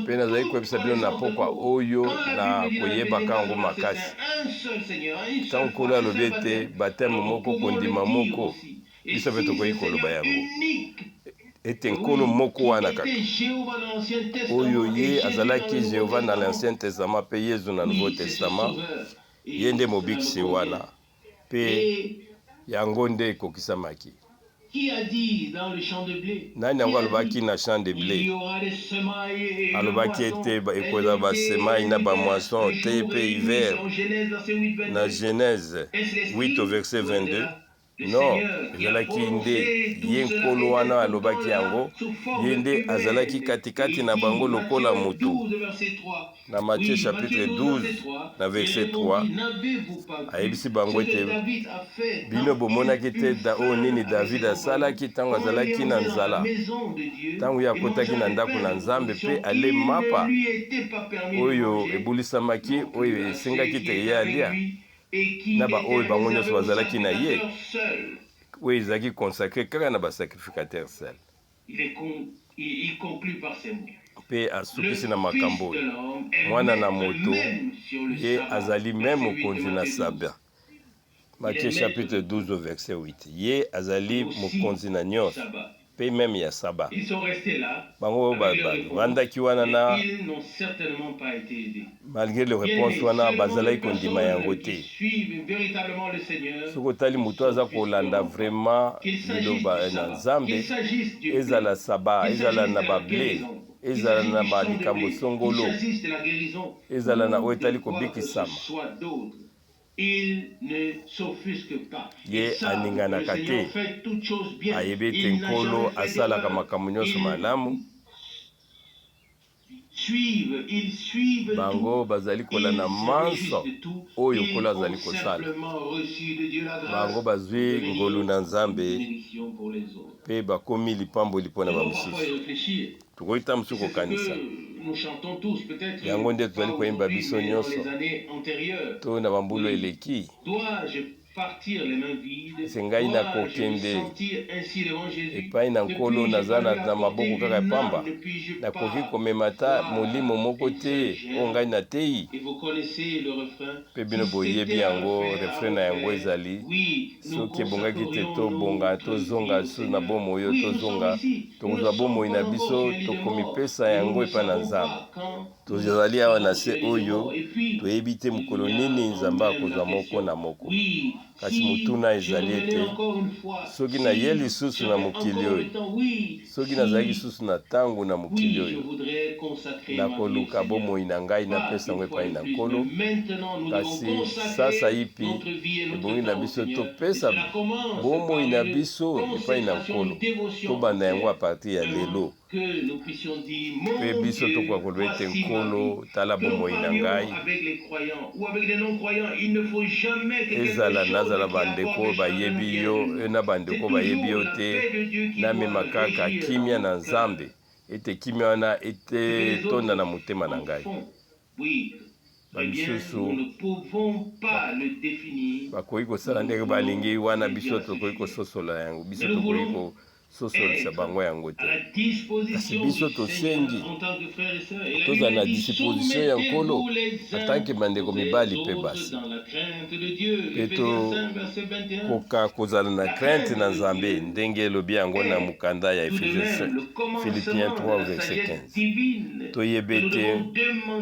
Mpe nazali koyebisa bino na pokwa oyo na koyebaka yango makasi. Ntango Nkolo alobi ete bateme moko, kondima moko, biso mpe tokoki koloba yango ete Nkolo moko wana kaka oyo ye azalaki Jehova na l'Ancien Testament mpe Yezu na Nouveau Testament, ye nde mobikisi wana. Mpe yango nde ekokisamaki. Nani yango alobaki na champ de ble? Alobaki ete ekozala basemai na bamoisson te mpe hiver na Genèse 8 au verset 22. Non, ezalaki nde ye Nkolo wana alobaki yango, ye nde azalaki katikati na bango lokola moto. Na Matthieu chapitre 12 na verset 3, ayebisi bango ete bino bomonaki te da oyo nini David asalaki ntango azalaki na nzala, ntango ye akotaki na ndako na Nzambe mpe ale mapa oyo ebulisamaki, oyo esengaki te ye alia na baoyo bango nyonso bazalaki na ye, oyo ezalaki consacre kaka na basacrificateur seul. Mpe asukisi na makambo oyo, Mwana na moto, ye azali meme mokonzi na Saba. Matthieu chapitre 12 au verset 8. Ye azali mokonzi na nyonso, mpe meme ya Saba. Bango bavandaki wana na malgré le réponse wana bazalaki kondima yango te. Soki otali moto aza kolanda vraiment liloba na Nzambe, ezala Saba, ezala na bable, ezala na balikambo songolo, ezala na oyo etali kobikisama, ye aninganaka te, ayebi ete Nkolo asalaka makambo nyonso malamu. Bango bazali kolanda manso oyo Nkolo azali kosala. Bango bazwi ngolu na Nzambe mpe bakomi lipamboli mpo na bamosusu. Tokoki ntango mosusu kokanisa yango nde tozali koyemba biso nyonso to na bambula eleki. Ese ngai nakokende epai na Nkolo, naza na maboko kaka ya pamba, nakoki komema ata molimo moko te oyo ngai nateyi. Mpe bino boyebi yango, refrain na yango ezali, Soki ebongaki te tobonga, tozonga lisusu na bomoi oyo, tozonga, tokozwa bomoi na biso, tokomipesa yango epai na Nzambe. Tozali awa na se oyo, toyebi te mokolo nini Nzambe akozwa moko na moko. Kasi motuna ezali ete, soki naye lisusu na mokili oyo, soki nazalaki lisusu na ntango na mokili oyo, nakoluka bomoi na ngai napesa yango epai na Nkolo. Kasi sasaipi ebongi na biso topesa bomoi na biso epai na Nkolo. Tobanda yango a partir ya lelo. Mpe biso tokoka koloba ete, Nkolo, tala bomoi na ngai. Ezala nazala bandeko oyo bayebi yo na bandeko oyo bayebi yo te, namema kaka kimia na Nzambe, ete kimia wana etonda na motema na ngai. Bamisusu bakoki kosala ndenge balingi, wana biso tokoki kososola yango, biso tokoki kososolisa bango yango te. Kasi biso tosengi tozala na disposition ya Nkolo atanke bandeko mibali mpe basi, mpe tokoka kozala na crainte na Nzambe ndenge elobi yango na mokanda ya Efesiens Philippiens 3 verset 15. Toyeba ete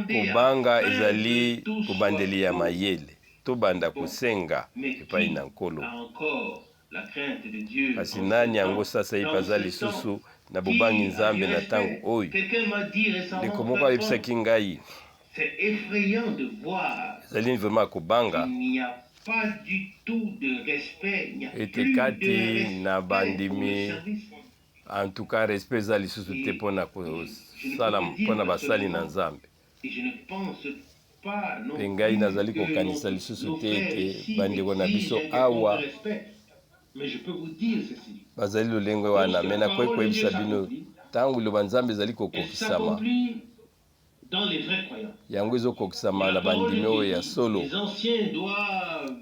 kobanga ezali kobandeli ya mayele. Tobanda kosenga epai na Nkolo. Kasi nani yango sasaipi aza lisusu na bobangi Nzambe na ntango oyo? Ndeko moko ayebisaki ngai, ezali vraiment kobanga ete kati na bandimi En tout cas respect eza lisusu te pona kosala pona basali na Nzambe. Mpe ngai nazali kokanisa lisusu te ete bandeko na biso awa bazali lolenge wana, me nakoki koyebisa bino ntango liloba Nzambe ezali kokokisama, Yango ezokokisama na bandimi oyo ya solo.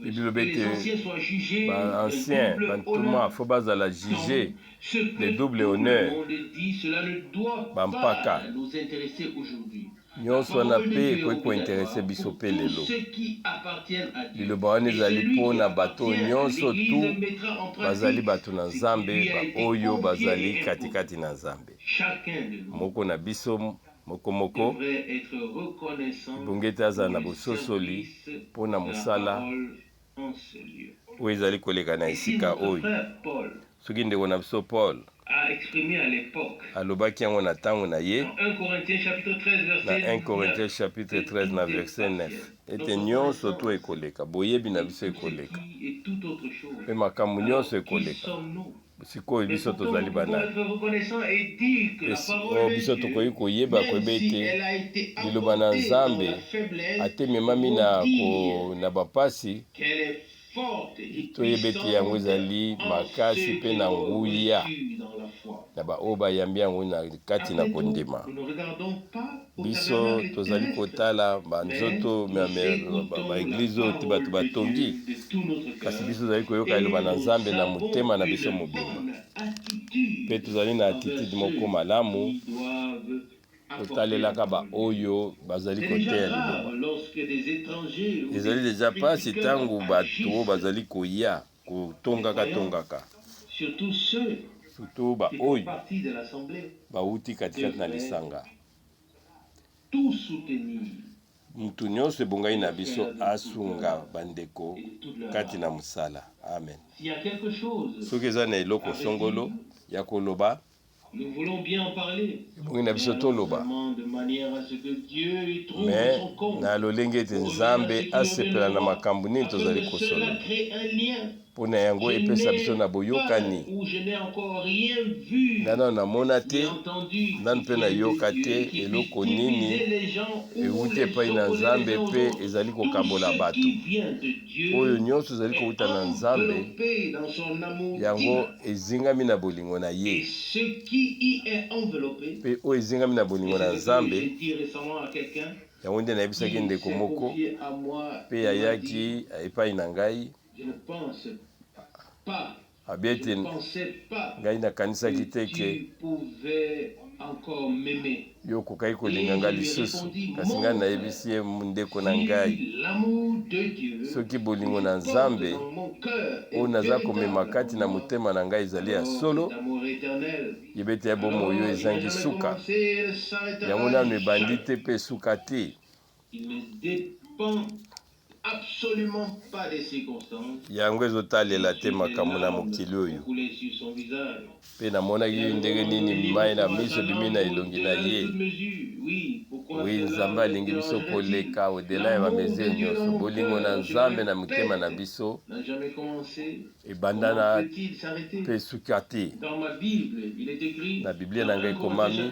Biblia elobi ete ba anciens, bantoma, fo bazala juge de double honneur, bampaka. Nyonso wana mpe ekoki kointeresse biso mpe lelo. Liloba wana ezali mpo na bato oyo nyonso tu bazali bato na Nzambe, baoyo bazali katikati na Nzambe. Moko na biso moko moko ebongi ete azala na bososoli mpo na mosala Oyo ezali koleka na esika oyo. Soki ndeko na biso Paul alobaki yango na ntango na ye na 1 Corinthiens chapitre 13 na verset 9 ete nyonso to ekoleka, boyebi na biso ekoleka mpe makambo nyonso ekoleka, sikoyo biso tozali banani? Oyo biso tokoki koyeba, koyeba ete liloba na Nzambe ata ememami na, ko, na bapasi, toyeba ete yango ezali makasi mpe na nguya na baoyo bayambi yango na kati na kondima. Biso tozali kotala banzoto baeglize oyo te bato batongi, kasi biso tozali koyoka liloba na Nzambe na motema na biso mobimba, mpe tozali na attitude moko malamu kotalelaka baoyo bazali koteya liloba. Ezali deja mpasi ntango bato oyo bazali koya kotongaka tongaka, surtout baoyo bauti katikati na lisanga. Mutu nyonso ebongaki na biso asunga bandeko kati na mosala. Amen. Soki eza na eloko songolo ya koloba, ebongi na biso toloba, me na lolenge ete Nzambe asepela na makambo nini tozali kosolola, mpo na yango epesa biso na boyokani. Nano namona te, nano mpe nayoka te eloko nini ewuti epai na Nzambe mpe ezali kokabola bato. Oyo nyonso ezali kowuta na Nzambe, yango ezingami na bolingo na ye. Mpe oyo ezingami na bolingo na Nzambe, yango nde nayebisaki ndeko moko, mpe ayaki epai na ngai, abi ete ngai nakanisaki te ke yo okokaki kolinga ngai lisusu. Kasi ngai nayebisi ye, ndeko na ngai, soki bolingo na Nzambe oyo naza komema kati na motema na ngai ezali ya solo, yeba ete ya bomoi oyo ezangi suka, yango nano ebandi te mpe esuka te. Yango ezotalela te makambo na mokili oyo. Mpe namonaki ndenge nini mai na miso ebimi na elongi na ye. Wi, Nzambe alingi biso koleka au-delà ya bamesure nyonso. Bolingo na Nzambe na motema na biso ebanda na mpe esuka te. Na Biblia na ngai ekomami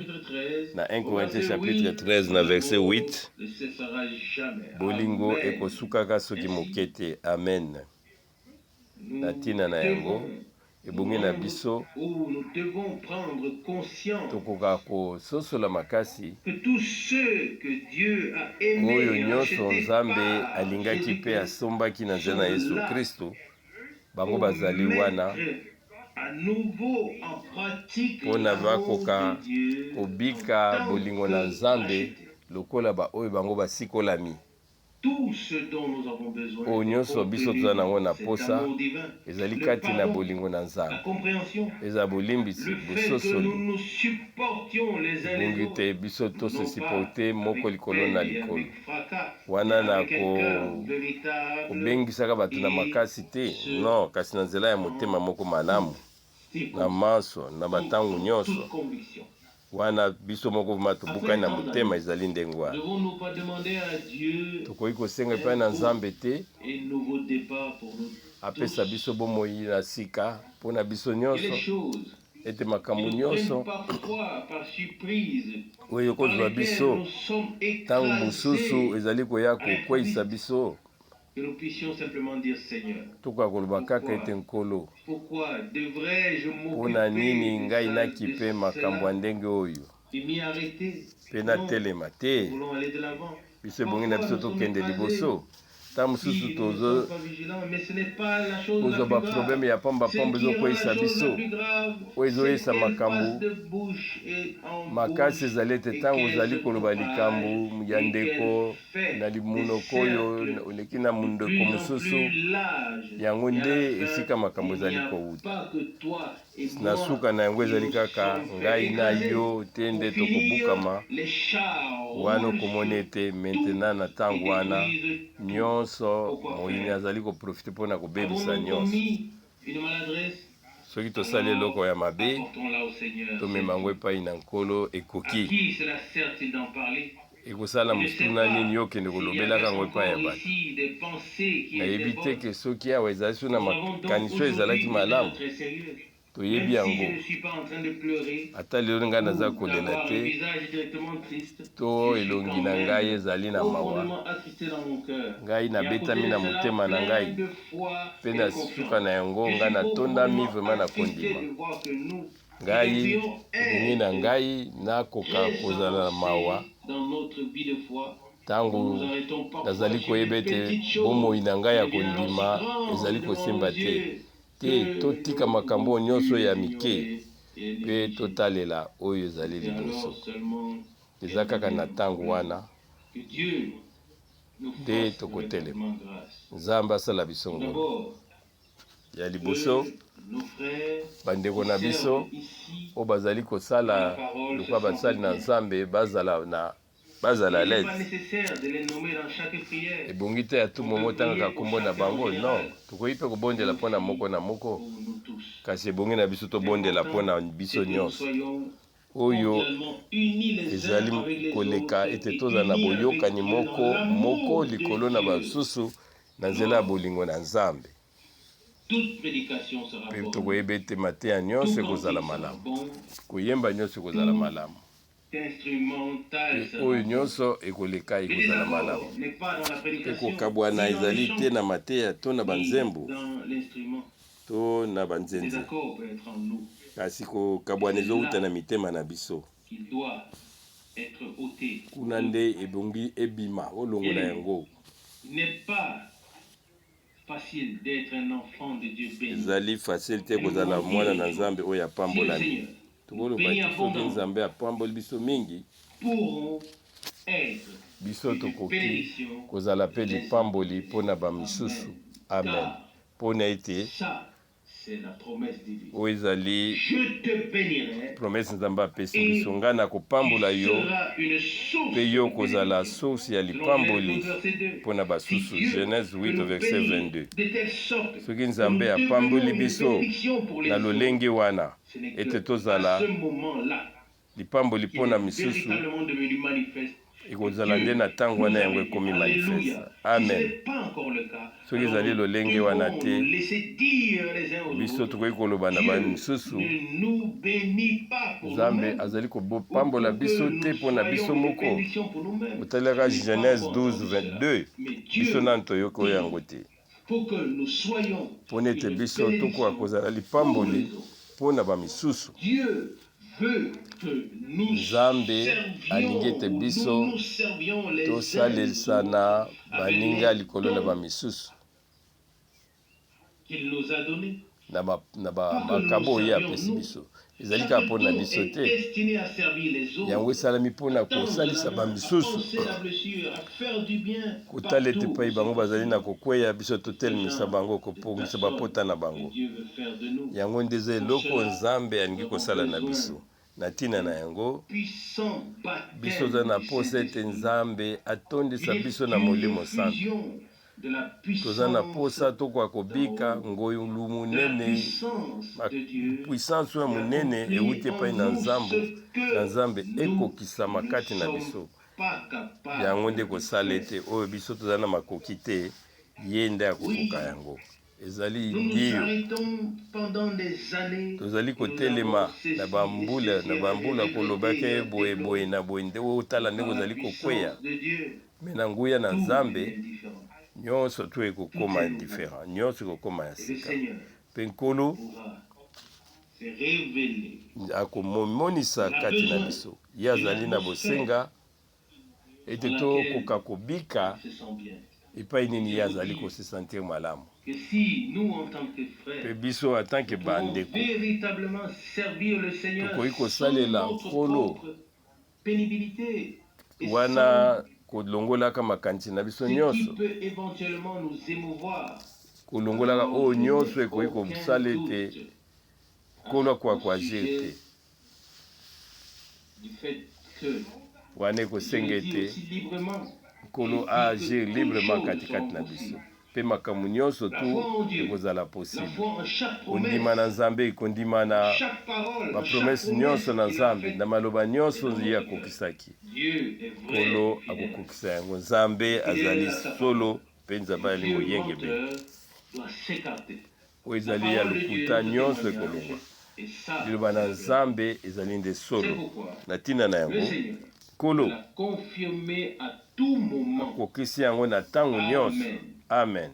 na 1 Corinthiens chapitre 13 na verset 8, bolingo ekosukaka soki moke te. Amen. Na ntina na yango, ebongi na biso tokoka kososola makasi oyo nyonso Nzambe alingaki mpe asombaki na nzela na Yesu Kristo, bango bazali wana mpo na bakoka kobika bolingo na Nzambe lokola baoyo bango basikolami. Oyo nyonso biso toza na yango na posa ezali kati na bolingo na Nzambe. Ezala bolimbisi, bososoli, ebongi te biso to se supporter moko likolo na likolo. Wana na kobengisaka bato na makasi te, non, kasi na nzela ya motema moko malamu, na manso, na batango nyonso. Wana biso moko vrema tobukani na motema, ezali ndenge wana. Tokoki kosenga epai na Nzambe te apesa biso bomoi na sika mpo na biso nyonso, ete makambo nyonso oyo ekozwa biso ntango mosusu ezali koya kokweisa biso, tokoka koloba kaka ete, Nkolo, mpo na nini ngai nakipe makambo ya ndenge oyo mpe natelema te? Biso ebongi na biso tokende liboso. Ntango mosusu tozo kozwa baproblème ya pamba pamba ezokweyisa biso. Oyo ezoyesa makambo makasi ezali ete ntango ozali koloba likambo ya ndeko na limonoko oyo oleki na mondeko mosusu, yango nde esika makambo ezali kowuta. Na suka na yango ezali kaka ngai na yo te nde tokobukama. Wana okomona ete maintenant na ntango wana nyonso. Nyonso Pourquoi moyini faire? azali koprofite mpo na kobebisa Avons-nous nyonso. commis une maladresse? Soki tosali eloko ya mabe, Apportons-la au Seigneur. tomema yango C'est tout. epai na Nkolo, À ekoki. qui cela sert-il d'en parler? Ekosala Je ne sais motuna pas nini yo okende s'il y avait kolobelaka yango epai ya encore bato. ici des pensées qui étaient Nayebi te bonnes. ke soki awa ezali so na Nous avons donc makanisi oyo aujourd'hui ezalaki une malamu. heure très sérieuse. Toyebi Même si yango. je ne suis pas en train de pleurer Ata lelo ngai naza ou kolela d'avoir le te visage directement triste, to je suis elongi quand na ngai même ezali na mawa. profondément attristé dans mon cœur. Ngai Et à côté nabetami de na cela, motema na plein ngai de foi mpe et na de suka confiance. na yango Je ngai suis natondami profondément vraiment na attristé kondima. de voir que nous qui Ngai devrions ebongi na être ngai nakoka très kozala na mawa avancés dans notre vie de foi, nous ntango nous arrêtons parfois nazali sur koyeba des ete petites bomoi choses na ngai qui ya deviennent alors si kondima grandes ezali devant nos kosimba te. yeux Te que totika nous makambo pouvons nyonso plus ya les mike ignorer et les mpe négliger. totalela oyo ezali C'est alors liboso. seulement Eza qu'est kaka venu na le ntango problème. wana Que Dieu nous nde fasse tokotelema. véritablement grâce. Nzambe asala biso ngolu. D'abord, Ya liboso, que nos frères bandeko qui na biso servent ici oyo bazali dans la kosala parole se lokola sentent basali na bien. Nzambe bazala na bazala à Il n'est pas l'aise. nécessaire de les nommer dans chaque prière. Ebongi te ya tout On moment peut otangaka prier pour nkombo na chacun en bango, non. général, Tokoki mpe mais kobondela mpo na moko aussi na moko, pour nous tous. kasi ebongi na biso tobondela mpo L'important, na c'est biso que nous nyonso. soyons Oyo cordialement unis les uns ezali avec les koleka autres ete et tozala na unis avec boyokani Dieu dans moko moko l'amour de likolo na Dieu. basusu na nzela ya Alors, bolingo na Nzambe. toute prédication sera Mpe bonne, tokoyeba ete mateya tout nyonso ekozala cantique sera malamu, bon, koyemba nyonso ekozala tout malamu, instrumental mpe sera oyo bon. nyonso ekoleka Le ekozala malamu. désaccord n'est pas dans la Mpe prédication, kokabwana ni dans les ezali te chants, na mateya to na ni banzembo dans l'instrument. to na Le banzenze, désaccord peut être en nous. kasi Et kokabwana c'est ezowuta là na mitema na biso. qu'il doit être ôté Kuna de nde ebongi ebima olongola Bien-aimé, yango. il n'est pas facile d'être un enfant de Dieu béni Ezali facile te et nous kozala pouvons dire mwana na une chose. Nzambe oyo Si le apambolami. Seigneur nous Tokoloba bénit te soki abondamment, Nzambe apamboli biso mingi, pourrons être biso une tokoki bénédiction kozala mpe les uns lipamboli les mpo na autres. bamisusu. Amen. Amen. Car Mpo na ete ça, c'est la promesse divine. oyo ezali Je te bénirai promese Nzambe apesi et biso, ngai tu nakopambola yo seras une mpe source yo de kozala bénédiction. source ya Selon Genèse 12, lipamboli verset 2. mpo na Si basusu. Dieu Genèse peut 8 nous verset bénir 22. de telle sorte Soki que nous Nzambe devenions apamboli une biso bénédiction pour na les autres, lolenge wana ce n'est ete que à tozala ce moment-là lipamboli mpo qu'il na est misusu, véritablement devenu manifeste que ekozala nde Dieu na ntango nous wana a yango bénis. ekomi manifeste. Alléluia. Si ce Amen. n'est pas encore le cas, Soki alors ezali nous lolenge wana devons te, nous laisser dire les uns aux biso autres, tokoki koloba na Dieu bamisusu, ne nous bénit pas pour Nzambe nous-mêmes azali ou kopambola pour que biso te nous mpo na biso soyons une moko. bénédiction pour nous-mêmes. Otalaka Je n'ai pas Genèse encore 12 entendu cela. 22, Mais biso Dieu nanu toyoki oyo dit yango te, pour que nous soyons mpo na ete une biso tokoka bénédiction kozala pour lipamboli les autres. mpo na bamisusu. Dieu veut que nous Nzambe alingi servions ete ou nous biso nous servions les uns les tosalelisa autres na avec baninga les likolo na dons bamisusu qu'il nous a donnés. na Pas que nous nous makabo oyo servions apesi nous. biso. Ezali Chaque kaka mpo na don biso est te, destiné à servir les yango autres, esalami mpo à na tendre la kosalisa main, à bamisusu, panser la blessure, à faire du bien kotala ete partout epai où bango c'est bazali na possible. kokweya, biso Ce totelemisa genre bango, de kopongisa personnes bapota na que bango. Dieu veut faire de nous. Yango nde eza Pour eloko cela, Nzambe nous alingi avons kosala na besoin biso. Na ntina na du yango, puissant biso toza baptême na du posa ete Saint-Esprit, Nzambe atondisa une, biso na une Molimo Santo. effusion de la Toza na puissance posa tokoka d'en kobika haut, ngolu de la monene, puissance de Dieu puissance oyo ya qui monene accomplit euti en epai na nous Nzambe, ce na que Nzambe nous ekokisama ne kati na sommes biso. pas Yango capables nde de kosala faire. ete oyo biso toza na makoki te, ye nde akokoka Oui, yango. Ezali nous nous dio. arrêtons pendant des années Tozali et nous avons kotelema na ceci et bambula ceci na à bambula, kolobaka regretter et ye à boye boye déplorer. na boye, nde otala Mais ndenge par la ozali kokweya. puissance de Dieu, Me na nguya na tout Nzambe, devient différent. nyonso to Tout ekokoma est nouveau. différent, nyonso ekokoma ya Et le sika. Seigneur Mpe Nkolo pourra se révéler. akomonisa Il a kati na besoin biso. Ye d'une azali na atmosphère bosenga ete dans laquelle tokoka kobika il se sent bien. epai nini C'est ye vous azali dire kose sentir malamu. que si nous, en tant que Mpe frères, biso en tant que nous pouvons bandeko véritablement servir le Seigneur tokoki sans kosalela notre Nkolo propre pénibilité et sans wana kolongolaka makanisi na biso ce qui nyonso, peut éventuellement nous émouvoir, kolongolaka alors oyo je n'ai nyonso ekoki aucun kosala ete doute Nkolo akoka au koagir te. sujet du fait que, Wana je ekosenga le dis ete aussi librement, Nkolo et a dit agir que toutes librement choses katikati seront na biso possibles. mpe makambo nyonso La tu foi en Dieu, ekozala la possible. foi en chaque Kondima na promesse, Nzambe, kondima en na chaque parole, en chaque bapromese promesse nyonso na qu'il a Nzambe, faite na maloba est nyonso dans ye notre cœur. akokisaki, Dieu est vrai Nkolo et fidèle, akokokisa yango. Nzambe fidèle azali à sa parole. solo mpe Nzambe Et azali Dieu moyengebene. menteur doit s'écarter. Oyo La ezali ya parole de Dieu est lokuta notre nyonso témoignage ekolongwa. et ça, Liloba c'est na vrai. Nzambe ezali nde C'est solo. pourquoi Na ntina na le yango, Seigneur Nkolo l'a confirmé à tout moment. akokisi yango na ntango nyonso. Amen. Amen.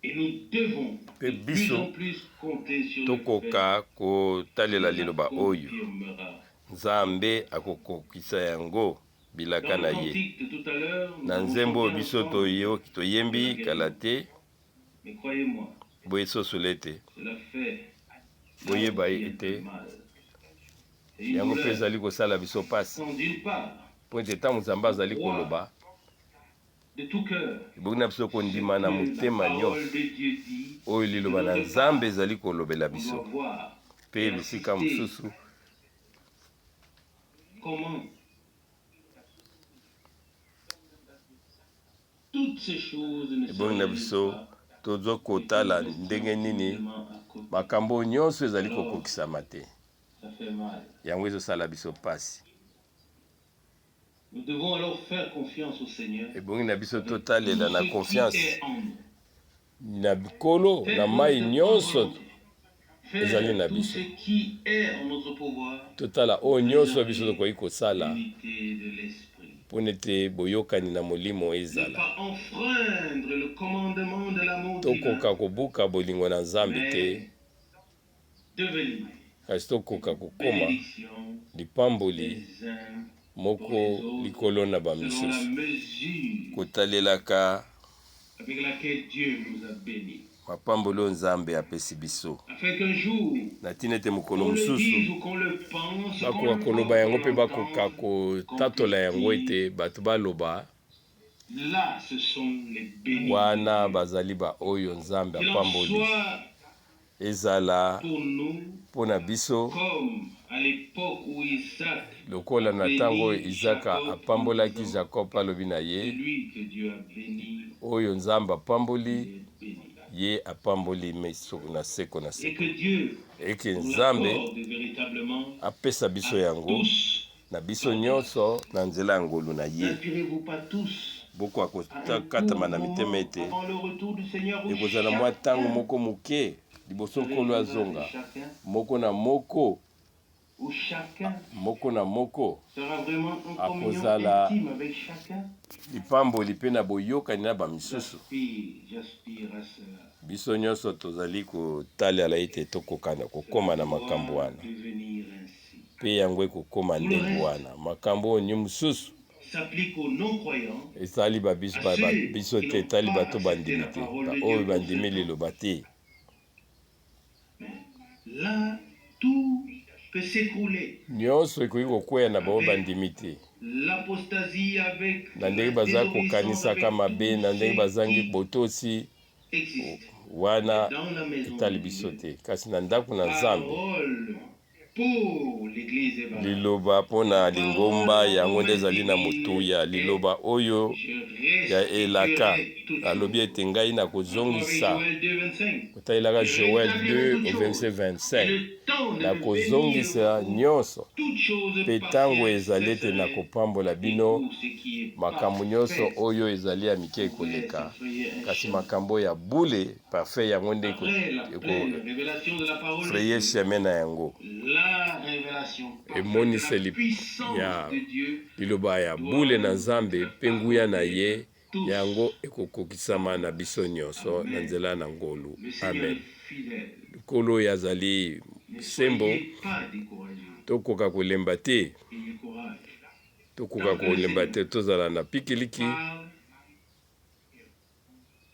Et nous devons Mpe de plus biso en plus compter sur le fait tokoka kotalela qu'il la liloba oyo. confirmera. Nzambe akokokisa yango bilaka Dans le na ye. cantique de tout à l'heure, nous Na avons nzembo oyo chanté biso ensemble toyoki de la toyembi kala guérison. te, Mais croyez-moi, boye sosola ete cela fait là boyeba aussi un peu ete mal. C'est une yango mpe douleur. ezali kosala biso mpasi, Quand d'une part, mpo ete ntango Nzambe on azali croit koloba, de tout cœur ebongi na biso ce kondima na que la motema parole nyonso de Dieu dit, oyo de liloba na l'autre Nzambe part, ezali kolobela on doit biso. voir Mpe et bisika assister mosusu comment toutes ces choses ne se ebongi na réalisent biso pas tozo et que kotala nous restons ndenge nini simplement à côté. makambo nyonso ezali Alors, kokokisama te. ça fait mal. Yango ezosala biso mpasi. Nous devons alors faire confiance au Seigneur Ebongi na biso avec tout totalela na ce qui confiance est en nous. na Nkolo na Faire mai notre nyonso volonté, ezali faire na tout biso. ce qui est en notre pouvoir Totala pour oyo nyonso biso préserver tokoki kosala l'unité de l'esprit. mpona ete boyokani na molimo Ne ezala. pas enfreindre le commandement de l'amour divin, Tokoka kobuka bolingo na Nzambe te, mais devenir kasi tokoka une kokoma bénédiction lipamboli les uns pour moko les autres likolo na selon la bamisusu, mesure kotalelaka avec laquelle Dieu nous a bénis. mapamboli oyo Nzambe apesi biso, Afin qu'un jour, na ntina ete mokolo qu'on le dise mosusu ou qu'on le pense, qu'on bakoka le koloba voie, yango qu'on mpe bakoka l'entende, qu'on kotatola puisse yango dire, ete bato baloba là, ce sont les bénis de wana Dieu. bazali baoyo Nzambe Qu'il en apamboli. soit Ezala pour nous mpo na biso comme à l'époque où Isaac lokola a na ntango oyo béni Izaka Jacob en apambolaki disant, Jacob, alobi na ye celui que Dieu a béni, oyo Nzambe il apamboli est béni. ye apamboli meso na seko na Et seko. que Dieu Eke nous Nzambe l'accorde véritablement apesa biso à yango tous na biso par grâce. nyonso na nzela ya ngolu na ye. N'inspirez-vous pas tous Bokoka à un kokatama court na mitema moment ete avant le retour du Seigneur où ekozala mwa ntango chacun moko moke liboso Nkolo répondra azonga, de chacun, moko na moko, où chacun moko na moko sera vraiment en communion akozala intime avec chacun? lipamboli mpe na boyokani na bamisusu. J'aspire, j'aspire à cela. Biso nyonso tozali kotalela ete tokokana Cela kokóma na makambo doit wana, devenir ainsi. mpe yango ekokóma Tout le ndenge reste wana. Makambo oyo mosusu s'applique aux non-croyants, ezali babiso à ba, ba, ceux biso qui te, n'ont etali pas bato accepté bandimi la te, parole de baoyo Dieu pour ce bandimi temps. liloba te. Mais là, tout peut s'écrouler Nyonso ekoki kokwea na bango avec bandimi te, l'apostasie, avec na ndenge la baza désobéissance, kokanisaka avec mabe, tout na ndenge ce bazangi qui botosi existe. Mais wana dans la maison etali de biso Dieu, te, kasi na ndako na Nzambe parole pour l'Église est valable. liloba mpo na La parole de lingomba la yango nde promesse ezali na divine motuya. est Liloba oyo je ya elaka restituerai toutes alobi choses. ete ngai Encore avec nakozongisa, Joël 2, 25. kotalelaka Je Joel rétablirai 2 toutes au verset choses. Et 25, le temps de me bénir nakozongisa où nyonso toutes choses mpe ntango partielles ezali ete cesseraient nakopambola et bino où ce qui est makambo nyonso parfait oyo ezali ya mike pourrait ekoleka, se frayer un kasi chemin. makambo ya bule parfait yango nde Après la pleine révélation de la parole de ekofraye Dieu, chemin na yango. la révélation parfaite de la Emoniseli puissance ya de Dieu liloba ya doit bule na nous Nzambe être mpe nguya na accordée ye à tous. yango ekokokisama na biso nyonso na Amen. nzela na ngolu. Le Seigneur Amen. est fidèle. Nkolo oyo azali Ne sembo, soyez pas découragés. tokoka kolemba te, Ayez courage. tokoka Tant que le kolemba Seigneur te, tozala na pikiliki. parle,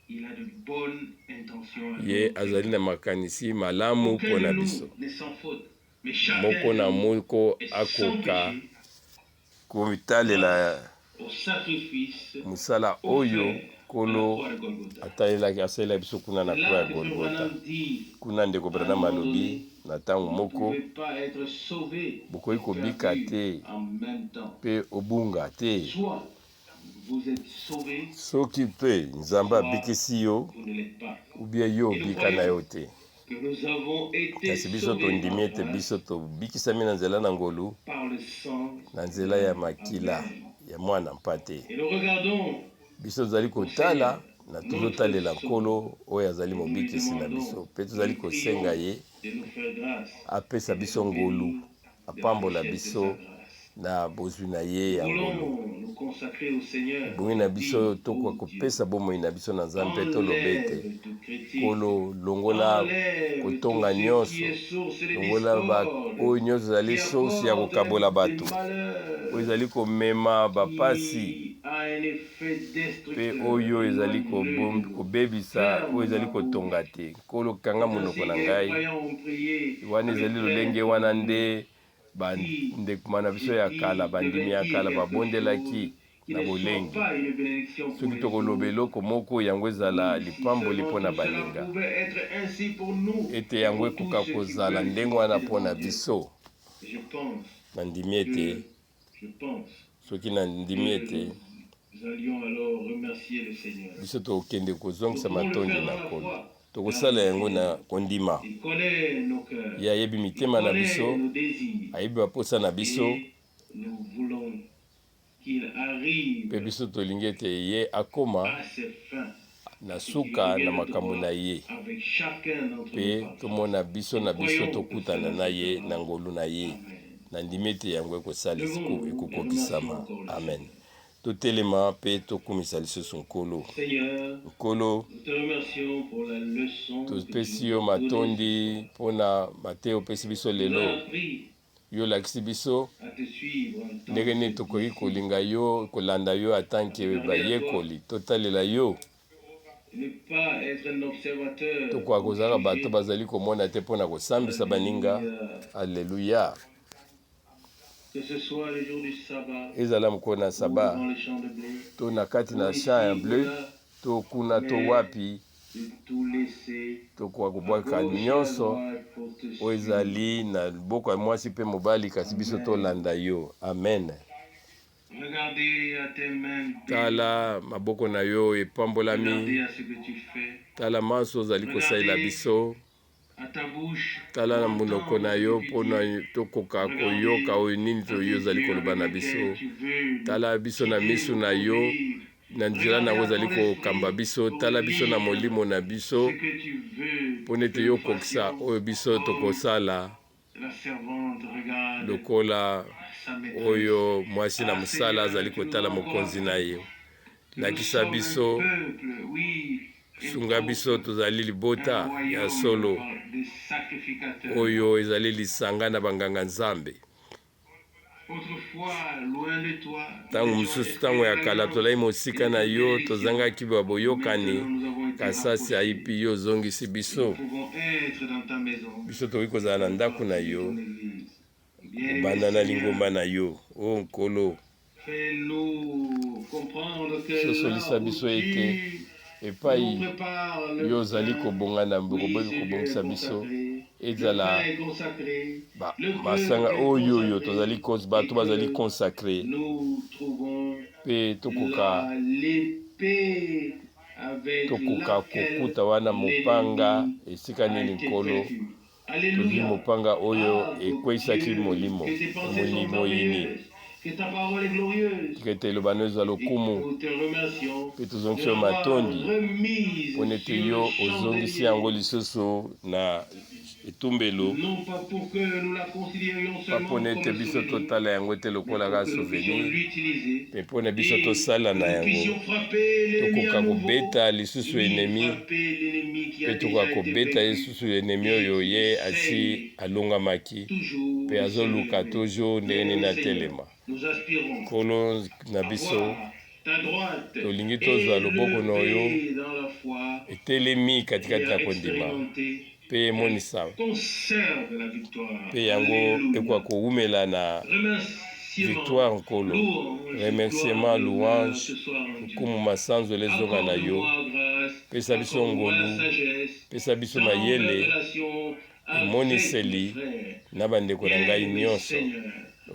il a de bonnes intentions à Ye notre azali na égard. makanisi malamu Aucun mpo de na nous biso. n'est sans faute, mais chacun Moko de na nous moko est sans akoka péché komitalela grâce au sacrifice mosala oyo offert à la Nkolo croix de Golgotha. atalelaki asalela biso kuna na C'est croix ya là que Frère Golgota. Branham dit, Kuna ndeko à un Branham moment alobi donné, na ntango vous ne moko pouvez pas être sauvé bokoki et kobika perdu te en même temps. mpe obunga te. Soit Soki mpe Nzambe abikisi yo, ou bien yo obika na yo te. Kasi biso tondimi ete biso tobikisami na nzela na ngolu, na nzela ya makila ya mwana mpate. Biso tozali kotala na tozotalela Nkolo oyo azali mobikisi na biso, mpe tozali kosenga ye apesa biso ngolu, apambola biso na bozwi na ye ya ngolu. Ebongi na biso tokoka kopesa bomoi na biso na Nzambe mpe toloba ete, Nkolo, longola kotonga nyonso, longola oyo nyonso ezali source ya kokabola bato, oyo ezali komema bapasi, mpe oyo ezali kobebisa, oyo ezali kotonga te. Nkolo, kanga monoko na ngai. Wana ezali lolenge wana nde bandeko na biso ya kala, bandimi ya kala babondelaki na bolengi. Soki tokoloba eloko moko, yango ezala lipamboli mpo na baninga, ete yango ekoka kozala ndenge wana mpo na biso. Nandimi ete, soki nandimi ete biso tokokende kozongisa matondi na Nkolo, tokosala yango na kondima. Ye ayebi mitema na biso, ayebi baposa na biso, mpe biso tolingi ete ye akoma na suka na makambo na ye, mpe tomona biso na biso tokutana na ye na ngolu na ye. Nandimi ete yango ekosalisa, ekokokisama. Amen. Totelema mpe tokumisa lisusu Nkolo. Nkolo, topesi yo matondi mpo na mateya opesi biso lelo. Yo olakisi biso ndenge nini tokoki kolinga yo, kolanda yo atanke bayekoli, totalela yo. Tokoka kozalaka bato bazali komona te mpo na kosambisa baninga. Aleluya! Ezala mokolo na Saba, to na kati na champ ya ble, to kuna to wapi, tokoka kobwaka nyonso oyo ezali na loboko ya mwasi mpe mobali, kasi biso tolanda yo. Amen. Tala maboko na yo epambolami, tala manso ozali kosalela biso. Tala na monoko na yo mpo na tokoka koyoka oyo nini yo ozali koloba na biso. Tala biso na miso na yo, na nzela na yango ozali kokamba biso. Tala biso na molimo na biso, mpo nete yo okokisa oyo biso tokosala lokola oyo mwasi na mosala azali kotala mokonzi na ye. Lakisa biso, sunga biso, tozali libota ya solo oyo ezali lisanga na banganga Nzambe. Ntango mosusu, ntango ya kala, tolai mosika na yo, tozangaki ba boyokani, kasasi ayipi yo ozongisi biso. Biso tokoki kozala na ndako na yo, kobanda na lingomba na yo, o Nkolo. Sosolisa biso ete epai yo ozali kobonga na kobongisa biso ezala ba masanga oyo oyo tozali bato bazali consacre mpe tokoka tokoka kokuta wana mopanga esika nini Nkolo. Tozwi mopanga oyo ekweisaki molimo, moyini. Tika ete liloba na yo ezwa lokumu, mpe tozongisi yo matondi mpo ete yo ozongisi yango lisusu na etumbelo, pa mpo na ete biso totala yango te lokola kaka souvenir, mpe mpo na biso tosala na yango, tokoka kobeta lisusu enemi, mpe tokoka kobeta ye lisusu enemi oyo ye asi alongamaki mpe azoluka toujours ndenge nini atelema. Nkolo na biso, tolingi tozwa loboko na yo etelemi katikati na kondima mpe emonisa mpe yango ekoka kowumela na victoire. Nkolo, remerciement, louange, nkumu, masanzoli ezonga na yo. Pesa biso ngolu, pesa biso mayele, emoniseli na bandeko na ngai nyonso.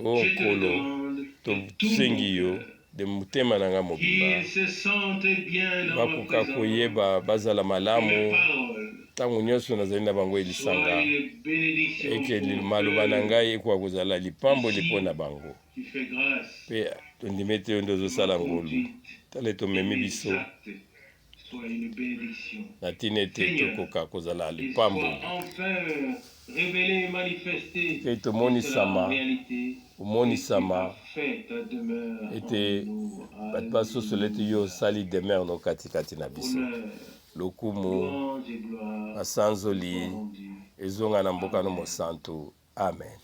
O Nkolo, tosengi yo. de motema na ngai mobimba. Qu'ils se sentent bien dans ma Bakoka présence. koyeba bazala Que mes malamu paroles ntango nyonso nazali na bango soient elisanga, une bénédiction eke pour maloba na eux. ngai ekoka kozala lipamboli mpo Ici, na bango. tu fais grâce Mpe tondimi ete yo nde que ma ozosala ngolu. conduite Tala ete et omemi mes biso actes soient une bénédiction. na ntina ete Seigneur, tokoka kozala et soient lipamboli. enfin révélé et manifesté Ete et cela en tomonisama, réalité, que tu omonisama as fait ta demeure ete en nous. bato basosola ete yo Alléluia. osali demeure no katikati na biso. Honneur, Lokumu, louange et gloire te masanzoli soient rendues. ezonga na mboka no Amen. mosantu. Amen.